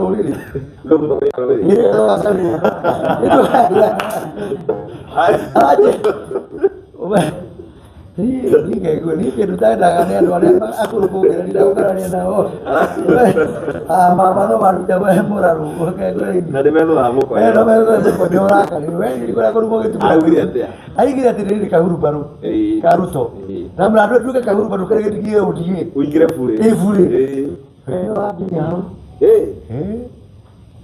wa rũrĩrĩ. Nĩwe mũtongoria wa rũrĩrĩ. Ĩĩ, wa Gachagua. Aje. Niĩ ngaigua niĩ kĩndũ ndendaga nĩ andũ arĩa akũrũ kũngĩra ndĩragũkarania nao. Ah, mama no maruta we mũrarũ Na nĩ methoa mũko. Eh, no methoa nĩ ũrakarire we nĩ kũrĩa gĩtugũ. Augire atĩa? Aigire atĩrĩrĩ kahurubarũ Ĩĩ. ka Ruto. Ĩĩ. Na mũrandũ tuge kahurubarũ karĩa gĩtigie UDA. Ũingĩre burĩ. Ĩ burĩ. Ĩĩ. We wakinya hau. Ĩĩ. Ĩĩ.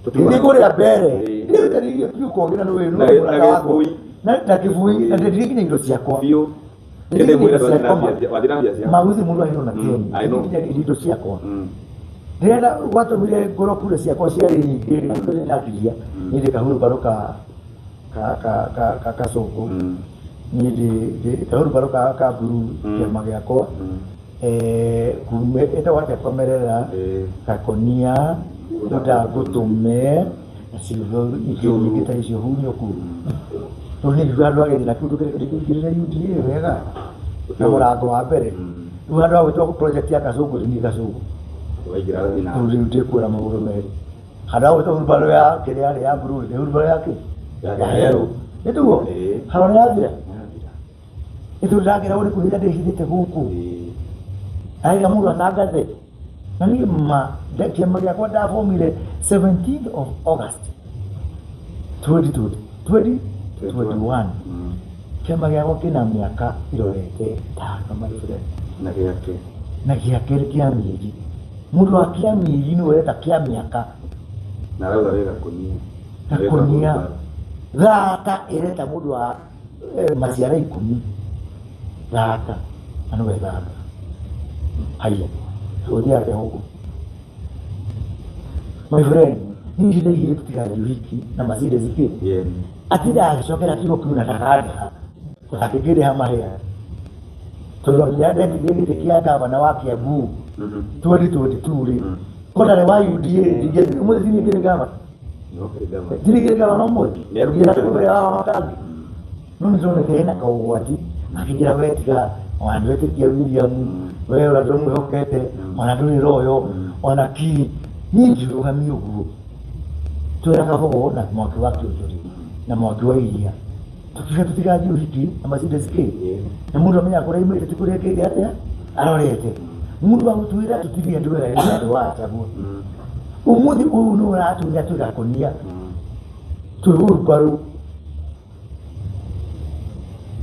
Tũtiuma- Nĩ kũrĩa mbere. Ĩĩ. Nĩ ũtarĩirie biũ kũngĩra nĩ wĩru. Na gĩbui. Na kĩbui na ndĩrĩ nginya indo ciakwa. Biũ. Ĩndĩ mwĩre wathiĩ na mbia- wathiĩ na mbia ciaku. Maguthi mũndũ ahirwo na teni. I know. Nginya indo ciakwa. Ndĩrenda gwatũmire ngorwo kura ciakwa ciarĩ nyingĩ rĩ, ndakiria niĩ ndĩ kahurubarũ ka ka ka ka ka kacũngũ. Niĩ ndĩ ndĩ kahurubarũ ka ka blue kĩama gĩakwa. Eh, kume ĩtagwo atĩa komerera Ĩĩ. gakonia ũndangũtũme na ciugo ingĩ nyingĩ ta icio hunyũku. Rĩu niĩ ngiuga handũ ha gĩthĩna kĩu ndũkĩrĩre UDA wega na mũrango wa mbere. Rĩu handũ ha gwĩtwo project ya Kacũngũ rĩ, niĩ Kacũngũ. Waingĩra wathiĩ na Rĩu rĩu ndĩkuona magũrũ merĩ. Handũ ha gwĩtwo hurumbarũ ya kĩrĩa yarĩ ya blue nĩ hurumbarũ ya kĩ? Ya Ya yerũ. Nĩ tiguo? Ĩĩ. Haro nĩ yathira? Nĩ tondũ ndakĩra ũrĩ kwĩhitha ndĩhithĩte gũkũ. Ĩĩ. Araiga mũndũ atangathe. Na niĩ ma kĩama gĩakwa ndabomire 17th of August 2020 2021. Kĩama gĩakwa kĩna mĩaka ĩrorete ĩtano my friend. Na gĩake. Na gĩake nĩ kĩa mĩeri. Mũndũ wa kĩa mĩeri nĩwe ũreta kĩa mĩaka. Na arauga wĩ gakũnia. Gakũnia. Thata ĩreta mũndũ wa maciara 10. Thata. Na nĩwe thata. Haiya. Ũthiĩ atĩa gũkũ? My friend, niĩ ndĩraigire tũtigathiĩ ũhiki na Mercedes kĩ? Yeah. Atinda agĩcokera kiugo kĩu na ndakandĩha. Akĩngĩrĩha mahĩa. Tondũ nginya ndetithie gĩtĩ kĩa gavana wa Kiambu 2022 rĩ. Ko ndarĩ wa UDA ndingĩathiĩ ũmũthĩ ti niĩ ngĩrĩ gavana. Ti niĩ ngĩrĩ gavana ũmũthĩ. Nĩarutĩte. Ngĩra wa matangi. No nĩ ndĩronete hena kaũgwati akĩnjĩra we tiga ona ndwetĩkia William we ũrĩa ndũmwĩhokete ona ndũrĩ royo ona ki niĩ ngĩrũgamia ũguo twĩra kabogo na mwaki wa kĩũnjũri na mwaki wa iria tũkiuga tũtigathiĩ ũhiki na Mercedes kĩ na mũndũ amenyaga kũrĩa aumĩte ti kũrĩa kĩrĩ atĩa arorete mũndũ wa gũtwĩra tũtithiĩ ndwĩra andũ wa Gachagua ũmũthĩ ũyũ nĩ ũratwĩra twĩ gakũnia twĩ hurumbarũ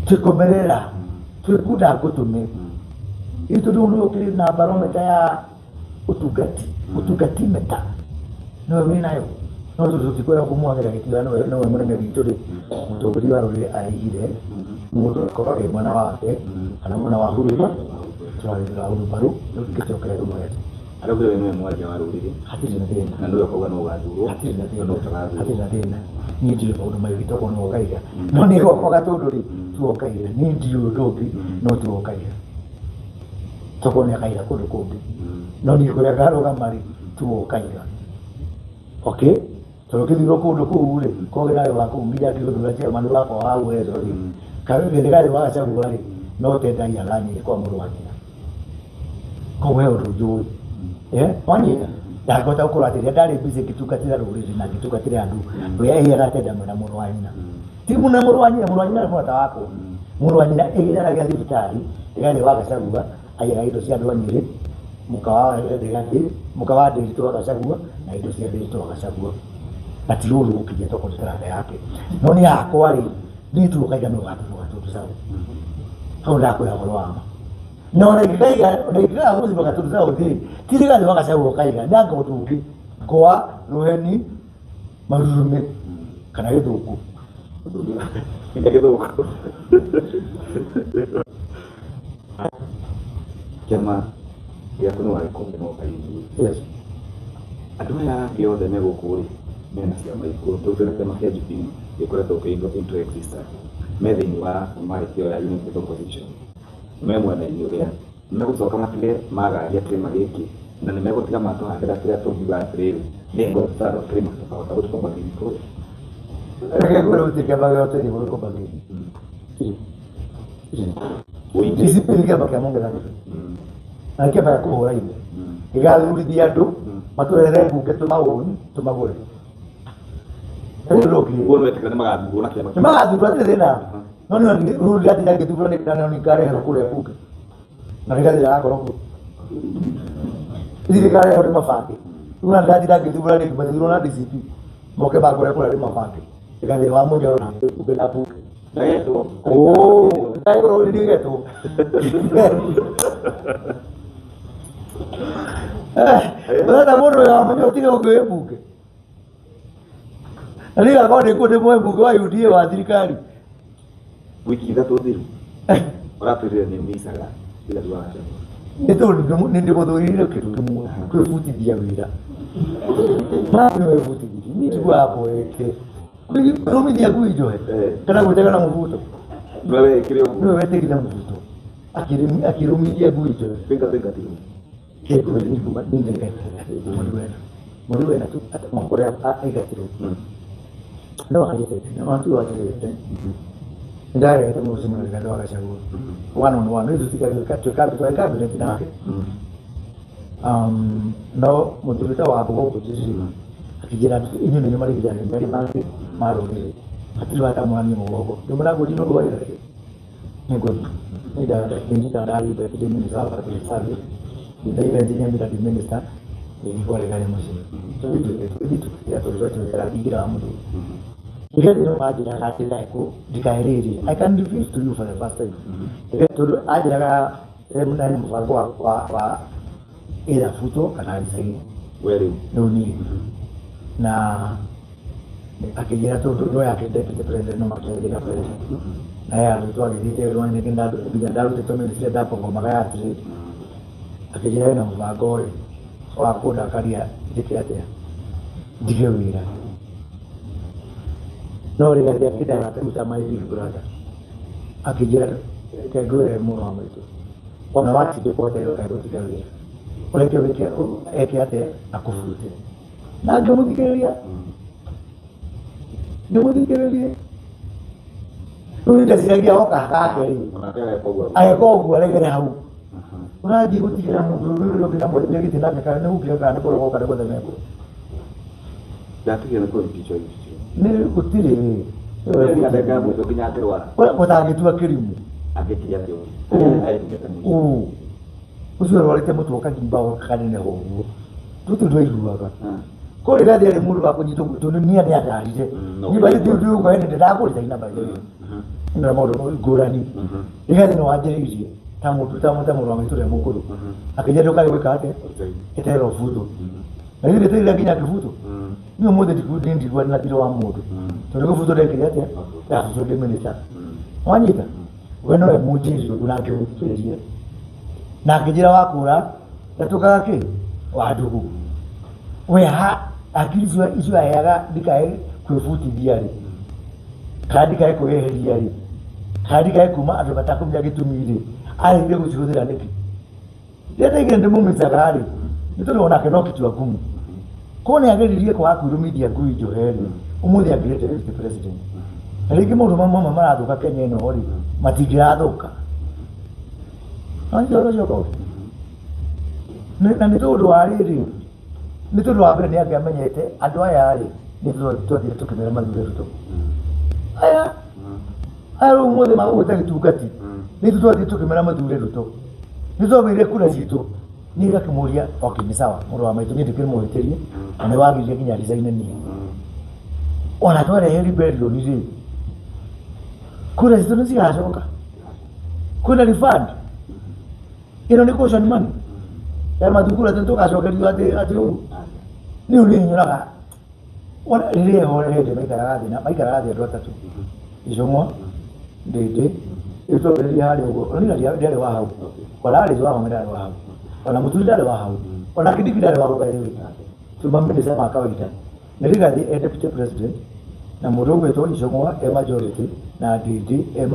twĩkomerera twĩkunda ngũtũme ĩ tondũ nĩ ũkĩrĩ na barometa ya ũtungati ũtungati meta nĩwe wĩnayo no tondũ tũtikwenda kũmwagĩra gĩtĩo nĩwe nĩwe mũnene witũ rĩ mũtongoria wa rũrĩrĩ araigire mũndũ akorwo ĩ mwena wake kana mwena wa huruma tũrarĩrĩra hurumbarũ rĩu ngĩcokera rũmwete Araugire we nĩwe mwaria wa rũrĩrĩ. Hatirĩ na thĩna. Na nĩwe ũkauga no ũgathurwo. Hatirĩ na thĩna. No ũtagathurwo. Hatirĩ na thĩna. Niĩ ndiũĩ maũndũ maingĩ tokorwo nĩwe ũkaiga. No nĩ gwakwa Gatũndũ rĩ, tiwe ũkaiga. Niĩ ndiũĩ ũndũ ũngĩ, no tiwe ũkaiga. Tokorwo nĩ akaiga kũndũ kũngĩ. No niĩ kũrĩa ngarũgama rĩ, tiwe ũkaiga. Okay? Tondũ ũkĩthurwo kũndũ kũu rĩ, korwo nawe wa kũu nginya ngĩgũthura chairman wakwa wa Uwezo rĩ, Rigathĩ wa Gachagua rĩ, no te ndaiyaga niĩ kwa mũrũ wa nyina. Koguo he ũndũ njũĩ. Eh, wanyita? Ndangĩhota gũkorwo atĩ rĩrĩa ndarĩ busy ngĩtungatĩra rũrĩrĩ na ngĩtungatĩra andũ, ũrĩa ĩheaga tenda mwena mũrũ wa nyina. Ti mũna mũrũ wa nyina, mũrũ wa nyina nĩ mũrata wakwa. Mũrũ wa nyina ĩgĩtharagia thibitarĩ, Rigathĩ wa Gachagua aiyaga indo cia andũ a Nyĩrĩ, mũka wa Rigathĩ, mũka wa Ndĩritũ wa Gachagua na indo cia Ndĩritũ wa Gachagua. Na ti ũru gũkinyia tokorwo nĩ taranda yake. No nĩ yakwa rĩ, niĩ tu ũkaiga nĩ ũgathurwo Gatundu South. Hau ndakwĩra ũhoro wa ma. Na ona ingĩkaiga, ona ingĩkaga gũthurwo Gatundu South rĩ, ti Rigathĩ wa Gachagua ũkaiga, nĩ anga ũndũ ũngĩ, ngwa, rũheni, marurumĩ kana gĩthũngũ. Nginya gĩthũngũ. Kĩama gĩaku nĩ wagĩkũria no ũkaigua. Yes. Andũ aya angĩ othe me gũkũ rĩ, mena ciama ikũrũ. Rĩu twĩna kĩama kĩa Jubilee gĩkoretwo kĩ into existence. Me thĩinĩ wa market ĩyo ya United Opposition. Me mwena-inĩ ũrĩa megũcoka matige magaria kĩrĩma gĩkĩ na nĩ megũtiga matũhandĩra kĩrĩa tũngiuga atĩrĩrĩ nĩ godfather kĩrĩma tũkahota gũtua magĩri kũrĩa. Reke ngwĩre gũtirĩ kĩama gĩothe gĩgũrũ magĩri. Ũingĩ. DCP nĩ kĩama kĩa mũng'ethanĩro. Na nĩ kĩama gĩa kũhũra ithe. Gĩgathurithia andũ. Matũrehere mbunge tũmagũre tũmagũre. Rĩu rũkĩ. Ũguo nĩ wetĩkĩra nĩ magathurwo na kĩama Nĩ magathurwo hatirĩ thĩna. No nĩ rĩu ndĩratinda ngĩthurwo nĩ na nĩ ngareherwo kũrĩa mbunge. Na Rigathĩ ndagakorwo kuo. Ithuĩ ndĩkarehwo nĩ mabange. Rĩu ona ndĩratinda ngĩthurwo nĩ mathurwo na DCP. Moke mangore kũrĩa nĩ mabange. Rigathĩ wa Mũnyoro na mbunge na mbunge. Ndagetwo. Oh, ndagĩkorwo nĩ ndigetwo. Ũrenda mũndũ ũyũ wa Mũnyoro tiga ũngĩ wĩ mbunge. Na niĩ ngakorwo ndĩ kũu ndĩ mũmbunge wa UDA wa thirikari. Wiki ithatũ thiru ũratwĩrire nĩ ũmicaga Rigathĩ wa Gachagua. Nĩ tondũ nĩ ndĩmũthũrire kĩndũ kĩmwe kwĩbutithia wĩra. Maĩ nĩ webutithirie niĩ njiguaga mboete. Kwĩrũmithia ngui njohe kana gwĩtega na mũbuto. Nĩwe wekire ũguo. Nĩwe wetĩkire mũbuto akĩrũmithia ngui njohe. Pinga pinga tigu. Mũriwena tu mwaka ũrĩa aigatirwo no anjĩtĩte no tu anjĩtĩte nĩndarehete mũcemanio Rigathĩ wa Gachagua one on one rĩu twĩ cabinet nake no mũthuri ta wa opposition akĩnjĩra inyuĩ nĩ marigithani merĩ make ma rũrĩrĩ hatirĩ watamũrania mũgongo ndĩmũra ngũthi nĩ ũndũ wa ira nĩ minister wa public service ndaire nyamira ndĩ minister nĩguo Rigathĩ mũciĩ tũingĩra wa mũthuri Rigathĩ no anjĩraga atĩ like ndikaĩrĩrie I can reveal to you for the first time tondũ anjĩraga hena mũbango wa either futwo kana resign. We rĩu. Rĩu niĩ na akĩnjĩra tondũ no yake deputy president no makĩanjĩra president na ya arutwo agĩthiĩte rwani nginya ndarutĩtwo ministry ndaperformaga ya trade akĩnjĩra hena mũbango ũyũ wa kũndakaria njĩke atĩa ndige wĩra no Rigathĩ akĩndaga kũruta my big brother akĩnjĩra reke ngwĩre mũrũ wa maitũ ona watindĩkwo atĩa ndũkae gũtiga wĩra ũreke wĩke eke atĩa akũbute na ngĩmũthikĩrĩria ngĩmũthikĩrĩria rĩu ndeciragia oka gake rĩ Onake ageka ũguo. ageka ũguo aregere hau ũrathiĩ gũtigĩra mũndũ ũrĩa ũngĩ na mwene gĩtĩ nake kana nĩ gũkira kana nĩ kũrogoka nĩ gũthemekwo Ndatigire nĩ kũ-impeach impeach. Nĩ gũtirĩ Ndagĩka ya mũico nginya akĩrwara. Ũtangĩtua kĩrimũ. Angĩkire atĩa ũguo? Arekire atĩa mũico? Ũũ ũcio ũrwarĩte mũtwe ũkagimba kaneneha ũguo tũtũ ndwaiguaga ko Rigathĩ arĩ mũndũ wa kũnyitwo tondũ niĩ nĩ andarire No. niĩ by the way ndĩ nĩ ndakũrĩte ina by the way na maũndũ ngũrani Rigathĩ nĩ wanjĩrĩirie ta mũndũ ta ta mũrũ wa maitũ ũrĩa mũkũrũ akĩnjĩra ndũkae gwĩka atĩa eterera ũbutwo na githĩ ndĩteire nginya ngĩbutwo niĩ ũmũthĩ ndigua na thirĩ wa mũndũ tondũ gũbutwo ndekire atĩa ndabutwo ndĩ minister wanyita we nowe mũnjĩrire ũguo na ngĩmũthikĩrĩria na akĩnjĩra wakũra gatukaga kĩ wa ndugu we ha akiri icio icio aheaga ndikae kwĩbutithia rĩ kana ndikae kwĩyeheria rĩ kana ndikae kuma andũ matakũmenya gĩtũmi rĩ arĩire gũcihũthĩra nĩkĩ rĩrĩa ndaigire ndĩmũmĩcaga rĩ nĩ tondũ onake no kichwa ngumu ko nĩ ageririe kwaga kwĩrũmithia ngui njohe rĩ ũmũthĩ angĩrĩte deputy president na rĩngĩ maũndũ mamwe marathũka Kenya ĩno rĩ matingĩrathũka no ũcio ũcio na nĩ tondũ wa rĩrĩ nĩ tondũ wa mbere nĩ angĩamenyete andũ aya rĩ nĩ twathire tũkĩmera mathure Ruto aya aya rĩu ũmũthĩ magũgwĩta gĩtungati nĩ ithuĩ twathire tũkĩmera mathure Ruto nĩ twamĩire kura citũ niĩ ngakĩmũria okay nĩ sawa mũrũ wa maitũ niĩ ndĩkĩmũhĩtĩrie na nĩ wagiririe nginya resign niĩ ona twarehe rebellion rĩ kura citũ nĩ cigacoka kwĩna refund ĩno nĩ caution money ya mathukuru atĩ tũgacokerio atĩ atĩ ũguo niĩ nĩ nyonaga ona rĩrĩa ehorerete maikaraga thĩ na maikaraga thĩ andũ atatũ Icũng'wa Ndĩndĩ rĩu twambĩrĩria harĩa ũguo ona niĩ ndiarĩ wa hau ona arĩ wa hau ndarĩ wa hau ona Mũturi ndarĩ wa hau ona Kindiki ndarĩ wa hau by the way tuma minister ma kawaida na Rigathi e deputy president na mũndũ ũgwĩtwo Icũng'wa e majority na Ndĩndĩ e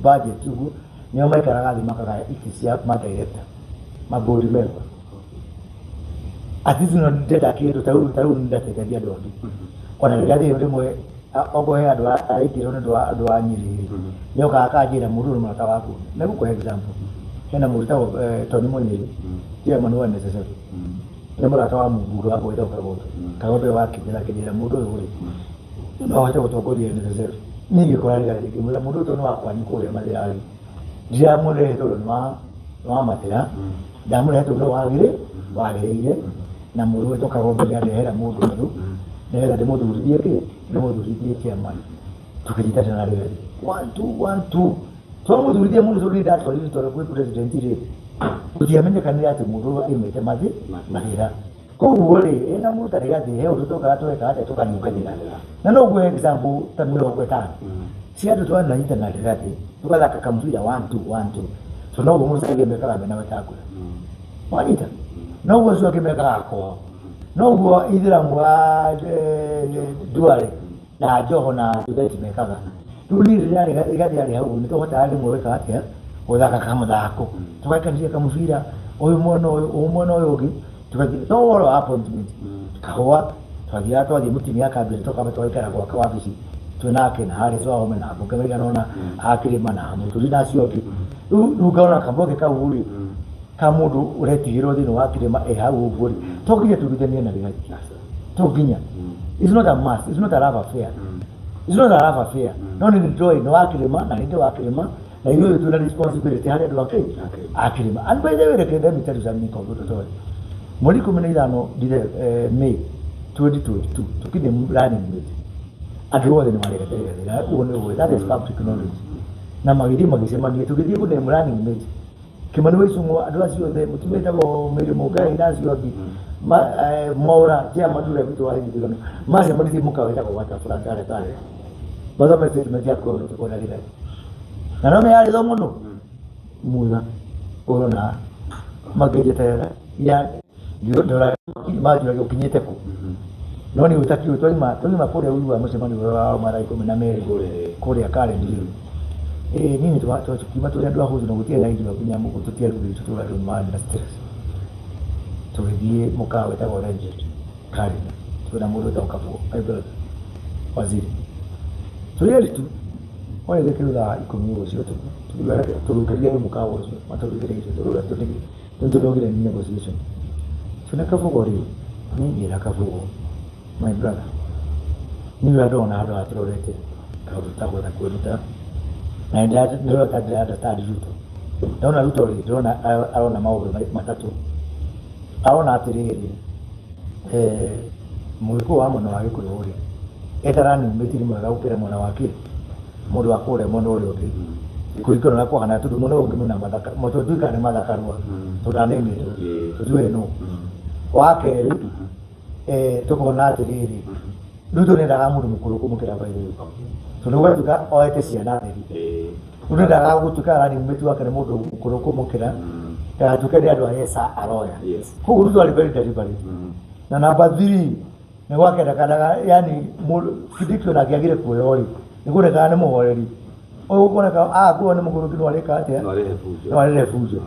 budget ũguo nĩo maikaraga thĩ makagaya itĩ cia ma director ma board member at least no ndenda kĩndũ ta rĩu ta rĩu nĩndateithagia andũ angĩ ona Rigathi rĩmwe okorwo he andũ aingĩrwo nĩ ũndũ wa andũ a Nyĩrĩ nĩ okaga akanjĩra mũndũ ũyũ nĩ mũrata waku nĩ gũkũhe example hena mũndũ wĩtagwo Tony Mũnyĩrĩ chairman wa NSSF Nĩ mũrata wa mũmbunge wakwa wĩtagwo Kagondo. Kagondo wakinyĩra akĩnjĩra mũndũ ũyũ rĩ, no ahote gũtongoria NSSF. Niĩ ngĩkora Rigathĩ ngĩmwĩra mũndũ ũyũ nĩ wa kwanyu kũrĩa Mathĩra rĩ, ndiramũrehe tondũ nĩ wa Mathĩra, ndamũrehe tondũ nĩ wagĩrĩire na mũndũ wĩtwo Kagondo nĩandehera mũndũ mwerũ nĩgetha ndĩmũthurithie kĩ, ndĩmũthurithie chairman. Tũkĩnyitanĩra na Rigathĩ one two one two, twamũthurithia mũndũ tondũ niĩ ndatwarire rĩtwa kwĩ president rĩ, gũtiamenyekanire atĩ mũndũ ũyũ aumĩte Mathĩra. Koguo rĩ, ena mũndũ ta Rigathĩ he ũndũ tũkaga tũgeka atĩa, tũkanyunganĩra. Na no nguhe example ta 50 cia andũ twananyita na Rigathĩ tũgathaka kamũbira one two one two, so noguo Musalia mekaga mena Wetangula, wanyita, noguo acio angĩ mekaga kwao, noguo Ithĩramu wa Duale na Joho na Jutheti mekaga. Rĩu niĩ rĩrĩa Rigathĩ arĩ hau nĩ tũhotaga rĩmwe gwĩka atĩa, gũthaka kamũthako, tũgaikanĩria kamũbira ũyũ mwena ũyũ, ũyũ mwena ũyũ ũngĩ, tũgathiĩ to ũhoro wa appointment kahũa, twathiaga twathiĩ mũtumia akambĩrĩria, tũkamba tũgaikara gwake wabici twĩ nake na harĩ Wahome na mbunge maigana ũna a Kĩrĩma na Mũturi na acio angĩ. Rĩu ngona kamweke kau rĩ, ka mũndũ ũretigĩrwo thĩinĩ wa Kĩrĩma e hau ũguo rĩ, to nginya tũrutithanie na Rigathĩ, to nginya. It's not a must, it's not a love affair, it's not a love affair. No nĩ ndoĩ nĩ wa Kĩrĩma na nĩ ndĩ wa Kĩrĩma na ithuĩ twĩna responsibility harĩ andũ a Kĩrĩma. And by the way, reke let me tell you something, kaũndũ tũtoĩ. Mweri 15 ndire May 2022 tũkinyie running mate, andũ othe nĩ maregete Rigathĩ, ũguo nĩ ũĩ, that is public knowledge. Na magĩthiĩ magĩcemania, tũgĩthiĩ kũname running mate Kĩmani wa Icũng'wa, andũ acio othe, mũtumia wĩtagwo Mary Mũngai na acio angĩ, Mwaũra chairman ũrĩa witũ wa gĩthurano, macemanirie mũkawa wĩtagwo Waterfront harĩa Karen, mathome statement ya kũona Rigathĩ na no nĩ mũno mwega ũrona makĩnjeterera ya ndora manjũragia ũkinyĩte kũ, no nĩ ũtakiũ twaima kũrĩa ũiguaga mũcemanio ũrĩa wa mathaa 12 kũrĩa Karen rĩ, ĩĩ niĩ tukiuma tũrĩ andũ ahũthũ na gũtiarĩ na irio nginya mũgũ tũtiarugĩte, tũrarĩ marĩ na stress. Tũgĩthiĩ mũkawa wĩtagwo Legend Karen, twĩna mũndũ wĩtagwo Kabugo, my brother waziri, tũrĩ erĩ tu. Warĩ kĩndũ thaa 10 ũguo cia ũtukũ, tũrugĩria andũ mũkawa ũcio matũrugĩre irio, tũruga nĩtũrogire nĩ negotiation. Twĩna Kabugo rĩ, niĩ ngĩra Kabugo, my brother, niĩ ũrĩa ndona handũ haha tũrorete kaũndũ tũtahota kwĩruta na ndĩrona ndĩra understand Ruto. Ndona Ruto rĩ, ndĩrona arona maũndũ matatũ. Arona atĩrĩrĩ, Mũgĩkũyũ wa mwena wa Gĩkũyũ rĩ, eta running mate nĩ mwega gũkĩra mwena wa kĩ mũndũ wa kũrĩa mwena ũrĩa ũngĩ, kũringana na kũhana, tondũ mwena ũyũ ũngĩ mwena mathaka tũtuĩkaga nĩ mathakarũa tondũ anĩmĩtwo tũtiũĩ nũ. Wa kerĩ, tũkona atĩrĩrĩ, Ruto nĩendaga mũndũ mũkũrũ kũmũkĩra by the way, tondũ gũgatuĩka oete ciana theri. Ruto nĩendaga gũtuĩka running mate wake nĩ mũndũ mũkũrũ kũmũkĩra, ndagatuĩke nĩ andũ a Esa aroya. Koguo Ruto arĩ very deliberate. Na number three, nĩ gwakendekanaga yani mũndũ Kindiki ona angĩagire kuoywo rĩ, nĩ kuonekaga nĩ mũhoreri ũyũ, ũkuoneka akuo nĩ mũgũrũki, no arĩka atĩa, No arehe fujo. No arehe fujo.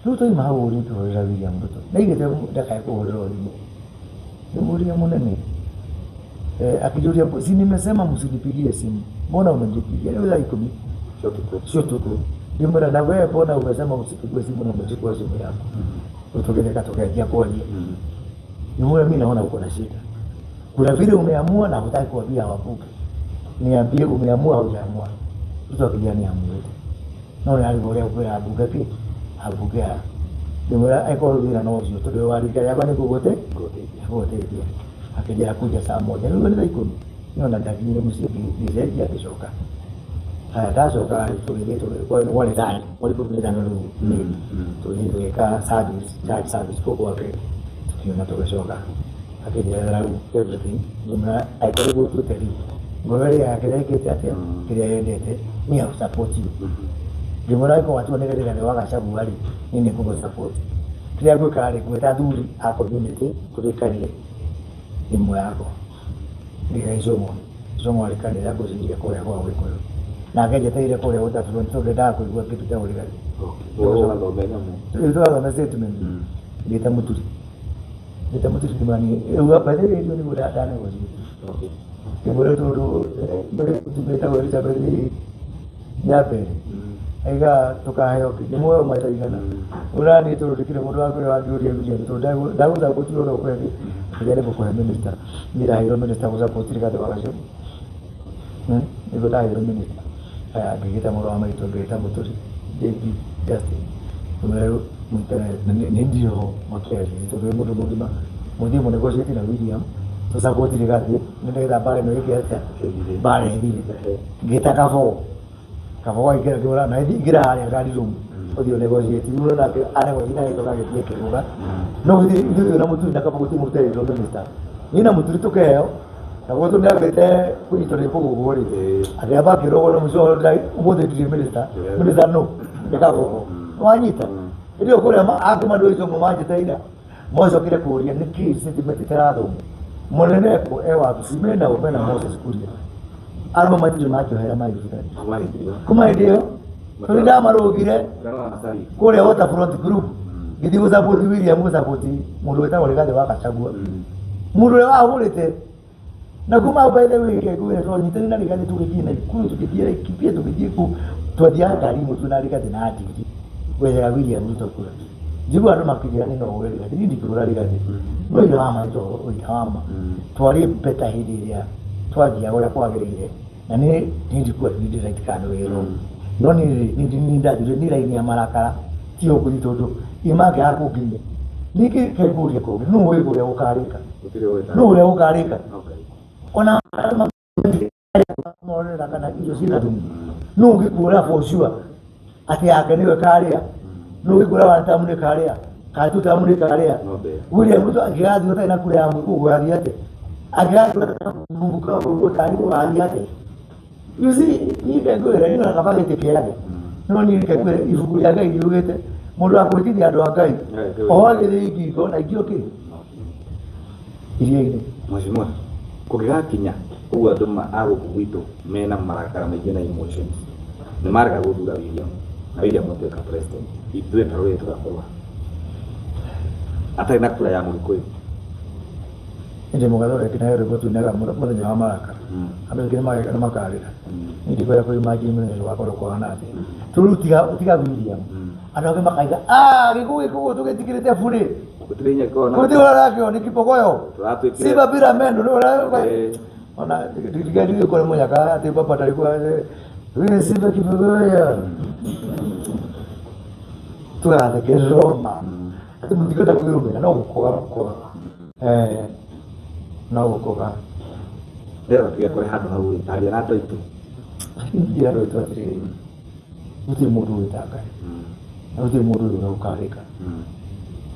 Rĩu twaima hau rĩ, tũhũrĩra William Ruto, ndaigĩte ndakae kũhũrĩrwo thimũ, ngĩmũria mũnene, akijũria, si nimesema msinipigie simu, mbona umenipigia leo thaa 10 Sio tuko. Sio tuko. Ndimwĩra, na wewe mbona umesema usipigiwe simu na umechukua simu yako? Tũgĩtheka tũkĩanjia kwaria. Nimwĩra, mimi naona uko na shida, kuna vile umeamua na hutaki kuambia wabunge. Niambie, umeamua au hujaamua? Ruto akijia niamuĩte, no nĩ arigwo ũrĩa kwĩra ambunge kĩ ambunge aya. Ndimwĩra angĩkorwo wĩra no ũcio, tondũ wa rika rĩakwa nĩ gũgũteithia. Akĩnjĩra kuja saa 1. Rĩu nĩ thaa 10 niona ndakinyire mũciĩ, ngĩcenjia, ngĩcoka. Haya, ndacoka tũgĩthiĩ kwarĩ thani mweri 15 rĩu May, tũgĩthiĩ tũgĩka service, church service kũu gwake, tũkiuma tũgĩcoka akĩnjerethera rĩu everything. Ngĩmwĩra angĩkorwo nĩguo ũtuĩte rĩ, ngoro ĩrĩa yake ĩkĩte atĩa, kĩrĩa yendete, me I will support you. Ngĩmwĩra angĩkorwo watua nĩ Rigathĩ wa Gachagua rĩ, niĩ nĩ ngũgũ support. Kĩrĩa ngwĩka rĩ, ngwĩta athuri a community tũrĩkanie thimũ yakwa. Ngĩhe Icũng'wa, Icũng'wa arĩ kanitha ngwĩciria kũrĩa kwa Gĩkũyũ, nake njetereire kũrĩa Waterfront tondũ ndendaga kũigua kĩndũ kĩa Rigathĩ. Ũgathome nyamũ. Rĩu tũgathome statement. Ngĩta Mũturi, ngĩta Mũturi, ngĩmwĩra niĩ rĩu by the way rĩu nĩguo ndanegotiate. Ngĩmwĩra tondũ mbere mũtumia wĩtagwo Elizabeth Nyambere. Aiga tukaheo kĩ nĩ muoyo maita igana ũrani tondũ ndĩkĩrĩ mũndũ wa kũrĩa wangĩũria William tondũ ndagũcapotire ũrĩa ũkũhe kĩrĩa nĩ gũkũhe minister. Niĩ ndaheirwo minister gũcapoti Rigathĩ wa Gachagua. Nĩguo ndaheirwo minister. Aya ngĩgĩta mũrũ wa maitũ, ngĩgĩta Mũturi, JB Justin, ngĩmwĩra rĩu mũikare nĩ ndirĩ ho makĩaria tondũ wĩ mũndũ mũgima mũthiĩ mũ negotiate na William tũcapoti Rigathĩ nĩgetha mbara ĩno ĩke atĩa, mbara ĩthire. Ngĩta Kaboo, Kaboo aingĩra ngĩmwĩra na ingĩra harĩa ngari room ũthiĩ ũ negotiate. Rĩu nake a negotiate na gĩcoka agĩthiĩ akĩrũga. No ithuĩ twĩna Mũturi na Kaboo gũtirĩ mũndũ ũterĩtwo minister. Niĩ na Mũturi tũkĩheo, Kaboo tondũ nĩambĩte kũnyitwo nĩ kũgũgũ rĩ, akĩamba akĩrũgwo na mũico ũmũthĩ ndirĩ minister. Minister nũ? Nĩ Kaboo. Nĩwanyita? Hĩndĩ ĩyo kũrĩa akuma ndũrĩtwo ũguo manjĩta ira mocokire kũria nĩkĩ statement ĩtarathomwo. Mũnene kũ e wabici mena ũ mena Moses Kuria. Arũme matirĩ manjohera mangĩbitari. Kuma hĩndĩ ĩyo tondũ ndamarũgire kũrĩa Waterfront Group ngĩthiĩ gũcapoti William gũcapoti mũndũ wĩtagwo Rigathĩ wa Gachagua. Mũndũ ũrĩa wahũrĩte na kuma hau by the way ngwĩre twanyitanire na Rigathĩ tũgĩthiĩ Naikuru, tũgĩthiĩ Laikipia, tũgĩthiĩ kũ, twathiaga ngari ĩmwe twĩna Rigathĩ na Ndindi gwethera William Ruto kura. Njiguaga andũ makĩnjĩra nĩ no ũre Rigathĩ, niĩ ndingĩũra Rigathĩ. No ũira wa ma nĩ ũira wa ma. Twarĩ better hĩndĩ ĩrĩa twathiaga ũrĩa kwagĩrĩire na niĩ ndikuga nĩ ndĩ right kana nĩ wrong. No niĩ rĩ, nĩ ndathire niĩ raini ya marakara ti ũkũthi tondũ niĩ mangĩaga kũnginyia. Ningĩ reke ngũrie kũngĩ, nũ ũĩ ũrĩa gũkarĩka? Nũ ũrĩa gũkarĩka? Ona morera kana irio ciĩna thumu. Nũ ũngĩkuoya for sure atĩ yake nĩwe ĩkarĩa? Nũ ũngĩkuoya one term nĩ ĩkarĩa kana two term nĩ ĩkarĩa? William Ruto angĩgathiĩ ũtarĩ na kura ya mũingĩ ũgũgathiĩ atĩa? Angĩgathiĩ ũtarĩ ũgathiĩ atĩa? You see, niĩ ngwĩre niĩ ona kaba gĩtĩ kĩage. No niĩ reke ngwĩre ibuku rĩa Ngai riugĩte mũndũ wa kũhĩtithia andũ a Ngai ohagĩrĩire ngingo na ingĩ kĩ iria-inĩ. Mheshimiwa, kũngĩgakinya ũguo andũ a gũkũ gwitũ mena marakara maingĩ na emotions nĩ marega gũthura William na William atuĩka president, ithuĩ ta rũrĩrĩ tũgakorwo atarĩ na kura ya Mũgĩkũyũ. Ndĩ mũgathe ũrĩa nginya rwĩmbo tuinaga mũthenya wa marakara. Andũ aingĩ nĩ makarĩra. Niĩ ndikwenda kũ imagine mũthenya ũgakorwo kũhana atĩa. Rĩu tiga William. Andũ angĩ makaiga, ah, gĩkũyũ gĩkũyũ tũgĩtigĩrĩte burĩ. Gũtirĩ hinya gĩkoragwo na Gũtirĩ ũrĩa ũrakĩona nĩ kibogoyo. Tũratuĩkire Simba bila meno nĩ ũrĩa ona ndigathiĩ kũrĩ mũnyaka atĩ baba ndarĩ kuo wewe simba kibogoyo. Tũgathekererwo ma. Atĩ mũtingĩhota kwĩrũmĩra no gũkũga gũkũga. No gũkũga. Ndĩrenda tũgekore handũ hau rĩ, taria na andũ aitũ. Njĩra andũ aitũ atĩrĩrĩ, gũtirĩ mũndũ ũĩ ta Ngai na gũtirĩ mũndũ ũĩ ũrĩa gũkarĩka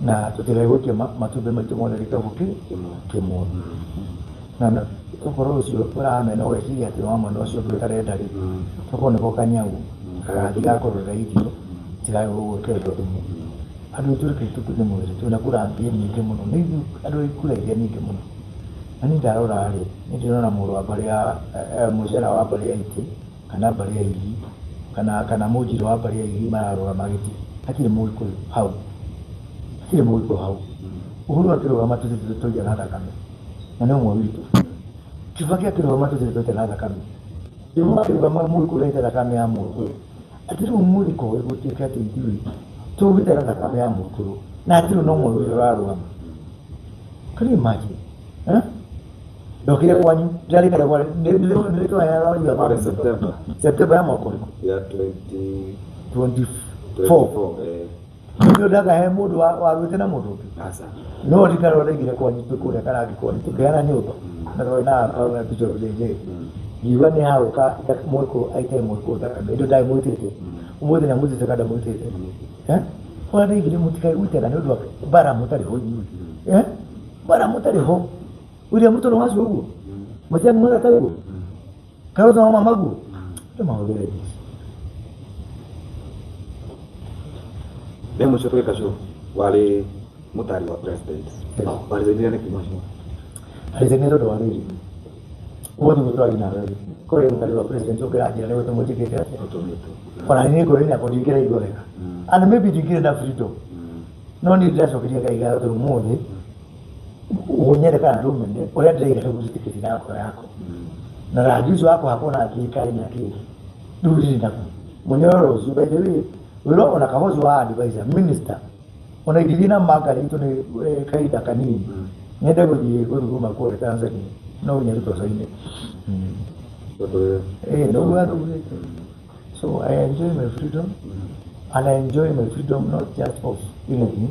na tũtigae gũikia matumbĩ maitũ mothe gĩkabũ kĩmwe. Na tokorwo ũcio ũramena ũgeciria atĩ wa mwena ũcio ũngĩ ũtarenda rĩ, tokorwo nĩko kanyau gagathiĩ gakũrorera irio tigae gũgwĩkĩrĩrwo thumu. Andũ aitũ reke nĩ mwĩrĩ twĩna kura nyingĩ mũno, nĩ ithuĩ andũ a kura iria nyingĩ mũno. Na niĩ ndarora rĩ, niĩ ndĩrona mũrũ wa mbarĩ ya mũcera wa mbarĩ ya Itĩ kana mbarĩ ya Igi kana mũnjirũ wa mbarĩ ya Igi mararũgama gĩtĩ, hatirĩ mũgĩkũyũ hau, hatirĩ mũgĩkũyũ hau. Uhuru akĩrũgama tũtirĩ tũigana thakame na nĩ ũmwe witũ. Kibaki akĩrũgama tũtirĩ twaita thakame. Juma akĩrũgama mũgĩkũyũ ndaita thakame ya mũgĩkũyũ. Atĩ rĩu mũgĩkũyũ gũtuĩke atĩ ithuĩ tũgũita thakame ya mũgĩkũyũ na hatirĩ na ũmwe witũ ũrarũgama. Can you imagine? Eh? Ndokire kwanyu, ndĩrarikana kwa nĩ September. September ya mwaka ũrĩkũ? Ya 20 24. 24 eh. Nĩguo ndakahe mũndũ warũĩte na mũndũ ũngĩ. Aca. No rikara ndaigire kwanyu twĩ kũrĩa Karangi kwanyu tũkĩheana nyũmba na twarĩ na Bishop JJ. Ngiuga nĩ hagũka mũgĩkũyũ aite mũgĩkũyũ thakame ĩndĩ ndarĩ mũitĩte. Ũmũthĩ nĩ amũitĩte kana ndamũitĩte. Eh? Ũrĩa ndaigire mũtikae gũitana nĩ ũndũ wa mbara mũtarĩ ho inyuĩ. Eh? Mbara mũtarĩ ho. William Ruto nĩ wacio ũguo? Matiang'i mareka ũguo? Kalonzo wa mamaguo? Nĩ mahũthĩre Rĩa mũico tũgĩka show warĩ mũtari wa president. Warĩthĩnire nĩkĩ mheshimiwa? Arĩthĩnire tondũ wa rĩrĩ. Ũguo nĩguo tũrathiĩ na mbere. Korwo mũtari wa president ũkĩranjĩra nĩguo tũmũnjĩkĩte atĩa. Ũtũmĩtwo. Ona niĩ ngoro-inĩ yakwa ndingĩraigua wega. And maybe ndingĩrĩ na freedom. No niĩ ndĩracokeria Ngai ngatho tondũ ũmũthĩ ũnyende kana ndũmene ũrĩa ndĩraiga nĩguo njĩtĩkĩtie na ngoro yakwa. Na rangi ũcio wa kũhakwo na ngĩka na kĩ rĩu ndirĩ naguo. Mũnyororo ũcio, by the way, wĩra ona Kahozi wa advisor minister, ona ingĩthiĩ na mangari itũ nĩ kahinda kanini, nyende gũthiĩ gũthuguma kũrĩa Tanzania, no nginya rũtoco-inĩ. Tondũ Nĩguo athugurĩte. So I enjoy my freedom, and I enjoy my freedom not just of anything,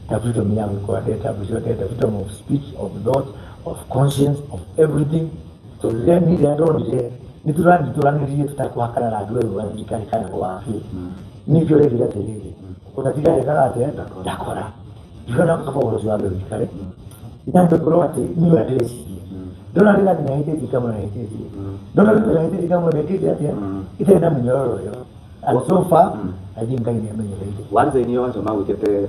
the freedom ya gwĩkora ndenda mbica ndenda, freedom of speech, of thought, of conscience, of everything. So rĩrĩa niĩ rĩrĩa ndonire nĩ tũranitũranĩrie tũtakũhakana na andũ erũ a thirikari kana gwake, nĩkĩo ũrekire atĩrĩrĩ, ũtatiga ndekaga atĩa, ndakora ndikona kaba ũhoro ũcio wambe ũikare itangĩkorwo atĩ niĩ ũrĩa ndĩreciria, ndona rĩrathi nĩahĩtĩtie kamwe, nĩahĩtĩtie, ndona rĩu nĩahĩtĩtie kamwe, nĩekĩte atĩa, itarĩ na mĩnyororo ĩyo. And so far I think Ngai nĩamenyereire. Waresign, acio magwĩkĩte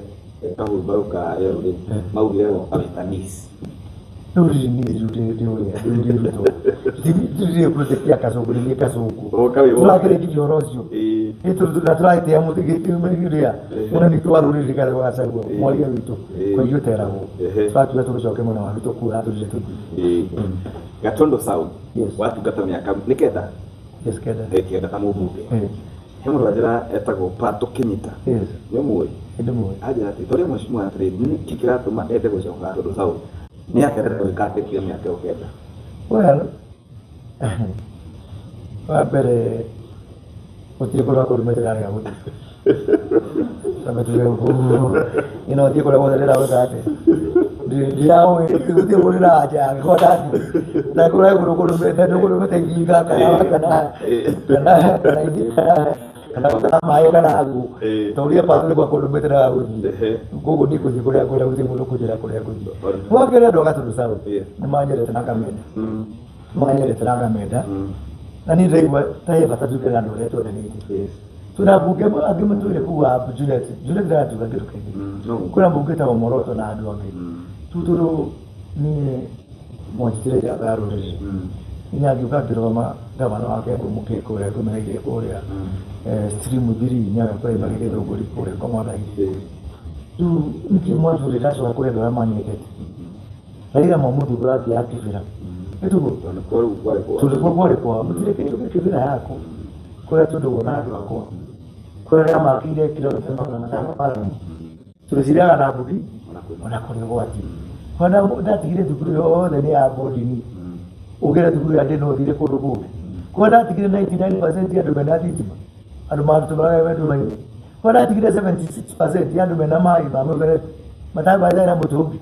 kahurumbarũ ka yerũ rĩ, maugire woka wĩta niece. Rĩu rĩrĩ niĩ rĩu rĩ ũrĩa rĩu rĩrutwo rĩrĩ project ya kacũngũ, rĩrĩ kacũngũ. Woka wĩ tũrakĩrĩkirie ũhoro ũcio. Na tũragĩtĩa mũtĩgĩrĩa mũnene witũ wa rũrĩrĩ Rigathĩ wa Gachagua, mwaria witũ, kwa ithuĩ teragwo tũratuga tũgĩcoke mwena wa witũ kura tũrire tũthiĩ. Gatondo South. Yes. Watungata mĩaka nĩ 9. Yes, 9. 9 ta mũmbunge. He mũndũ wanjĩra etagwo Pato Kĩnyita. Nĩ ũmũĩ? Ĩndĩ mũĩ. Anjĩra atĩ tũrĩa mheshimiwa atĩrĩrĩ, nĩkĩ kĩratũma ende gũcoka Gatundu South, nĩ akenete gwĩka atĩkio mĩaka ĩyo 9. Well, wa mbere gũtirĩ kũrĩa kũndũ ndĩrarega gũthiĩ. Tambe tuge ũguo. Ino thiĩ kũrĩa guothe ndĩrenda gwĩka atĩa. Ndiraũĩ gũtirĩ kũndũ ndĩraja angĩkorwo ndathiĩ. Ndakũrĩa kũndũ kũrũmĩte kũrũmĩte ihinga kana kana kana kana kana kana maĩ kana ngũ. Tũria pato nĩ kwa kũrũmĩte na gũthiĩ. Koguo niĩ ngũthiĩ kũrĩa ngwenda, gũtirĩ mũndũ ũkũnjĩra kũrĩa ngũthiĩ. Wa kerĩ, andũ a Gatundu South nĩ manyendete na ngamenda. Manyendete na ngamenda. Na niĩ ndĩraigua ta he bata tuge na andũ arĩa twendanĩte. Twĩna mbunge angĩ matũire kũu wa Juliet. Juliet ndaratuga kĩndũ kĩngĩ. Kwĩna mbunge ĩtagwo Moroto na andũ angĩ. Rĩu tondũ niĩ mwanjitire njamba ya rũrĩrĩ. Nginya ngĩũka ngĩrũgama gavana wa Kembu mũkĩ kũrĩa ngũmereire kũrĩa stream 3 Nyaga primary Gĩthũngũri kũrĩa Komanda-inĩ. Rĩu nĩkĩ mwanjũrĩra ndacoka kũrĩ andũ arĩa manyendete. Raila mamũthugũra athiaga Kibera. Nĩtũguo? Tondũ kuo kwarĩ kwao, gũtirĩ kĩndũ gĩ Kibera yaku. Kũrĩa tũndũgwo na andũ akwa. Kũrĩa arĩa makĩire kilomita 500 maramu. Tũrĩciraga na mbugi ona kũrĩ ũgwati. Ona ndatigire thukuru yothe nĩ ya boarding. Ũngĩra thukuru ya ndĩ no ũthire kũndũ kũngĩ. Kũrĩa ndatigire 99% ya andũ mena thitima. Andũ matũmĩraga wendo maingĩ. Kũrĩa ndatigire 76% ya andũ mena maĩ ma mũberethi. Matangĩmathera na mũtũngi.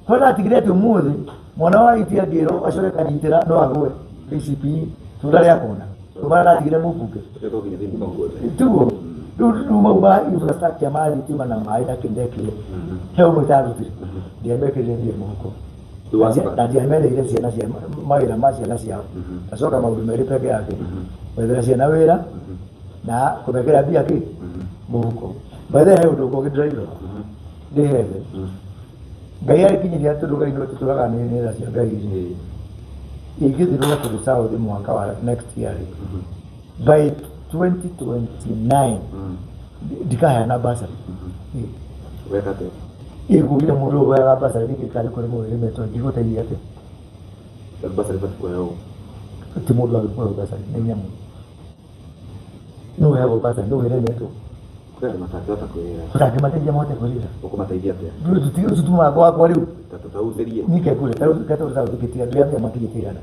Kũrĩa ndatigire atĩ ũmũthĩ mwana wa iti angĩrwo acore kanyitĩra no agwe KCPE tunda rĩa kona. Tũmara ndatigire mũmbunge. Tiguo rĩu rĩu mau ma infrastructure ma thitima na maĩ na kĩndekire he ũmwe itarutire, ndiamekĩrire mbia mũhuko na ndiamereire ciana cia mawĩra ma ciana ciao. Ndacoka maũndũ merĩ peke yake, gwethera ciana wĩra na kũmekĩra mbia kĩ mũhuko. By the way, he ũndũ ũngĩ ndĩraigua ndĩhethe Ngai arĩkinyiria, tondũ Ngai nĩwe tũtũraga nĩ tha cia Ngai rĩ, ingĩthirwo Gatundu South mwaka wa next year rĩ, by 2029 ndikaheana bursary. Weka atĩa? Ĩkũgire mũndũ ũheaga bursary ningĩ karĩ kũrĩ mũrĩmetwo ngigũteithia atĩa? Bursary batiĩ kũheo? Ti mũndũ agĩkũhe bursary nĩ nyamũ, nũ ũheagwo bursary nũ wĩremetwo. Kwĩ andũ matangĩhota kwĩrĩra. Ũtangĩmateithia mahote kwĩrĩra. Ũkũmateithia atĩa? Tutumaga gwakwa rĩu. Tataũthĩrie. Nike kure Gatundu South gĩtiga ndũrĩa kĩama kĩgĩtigana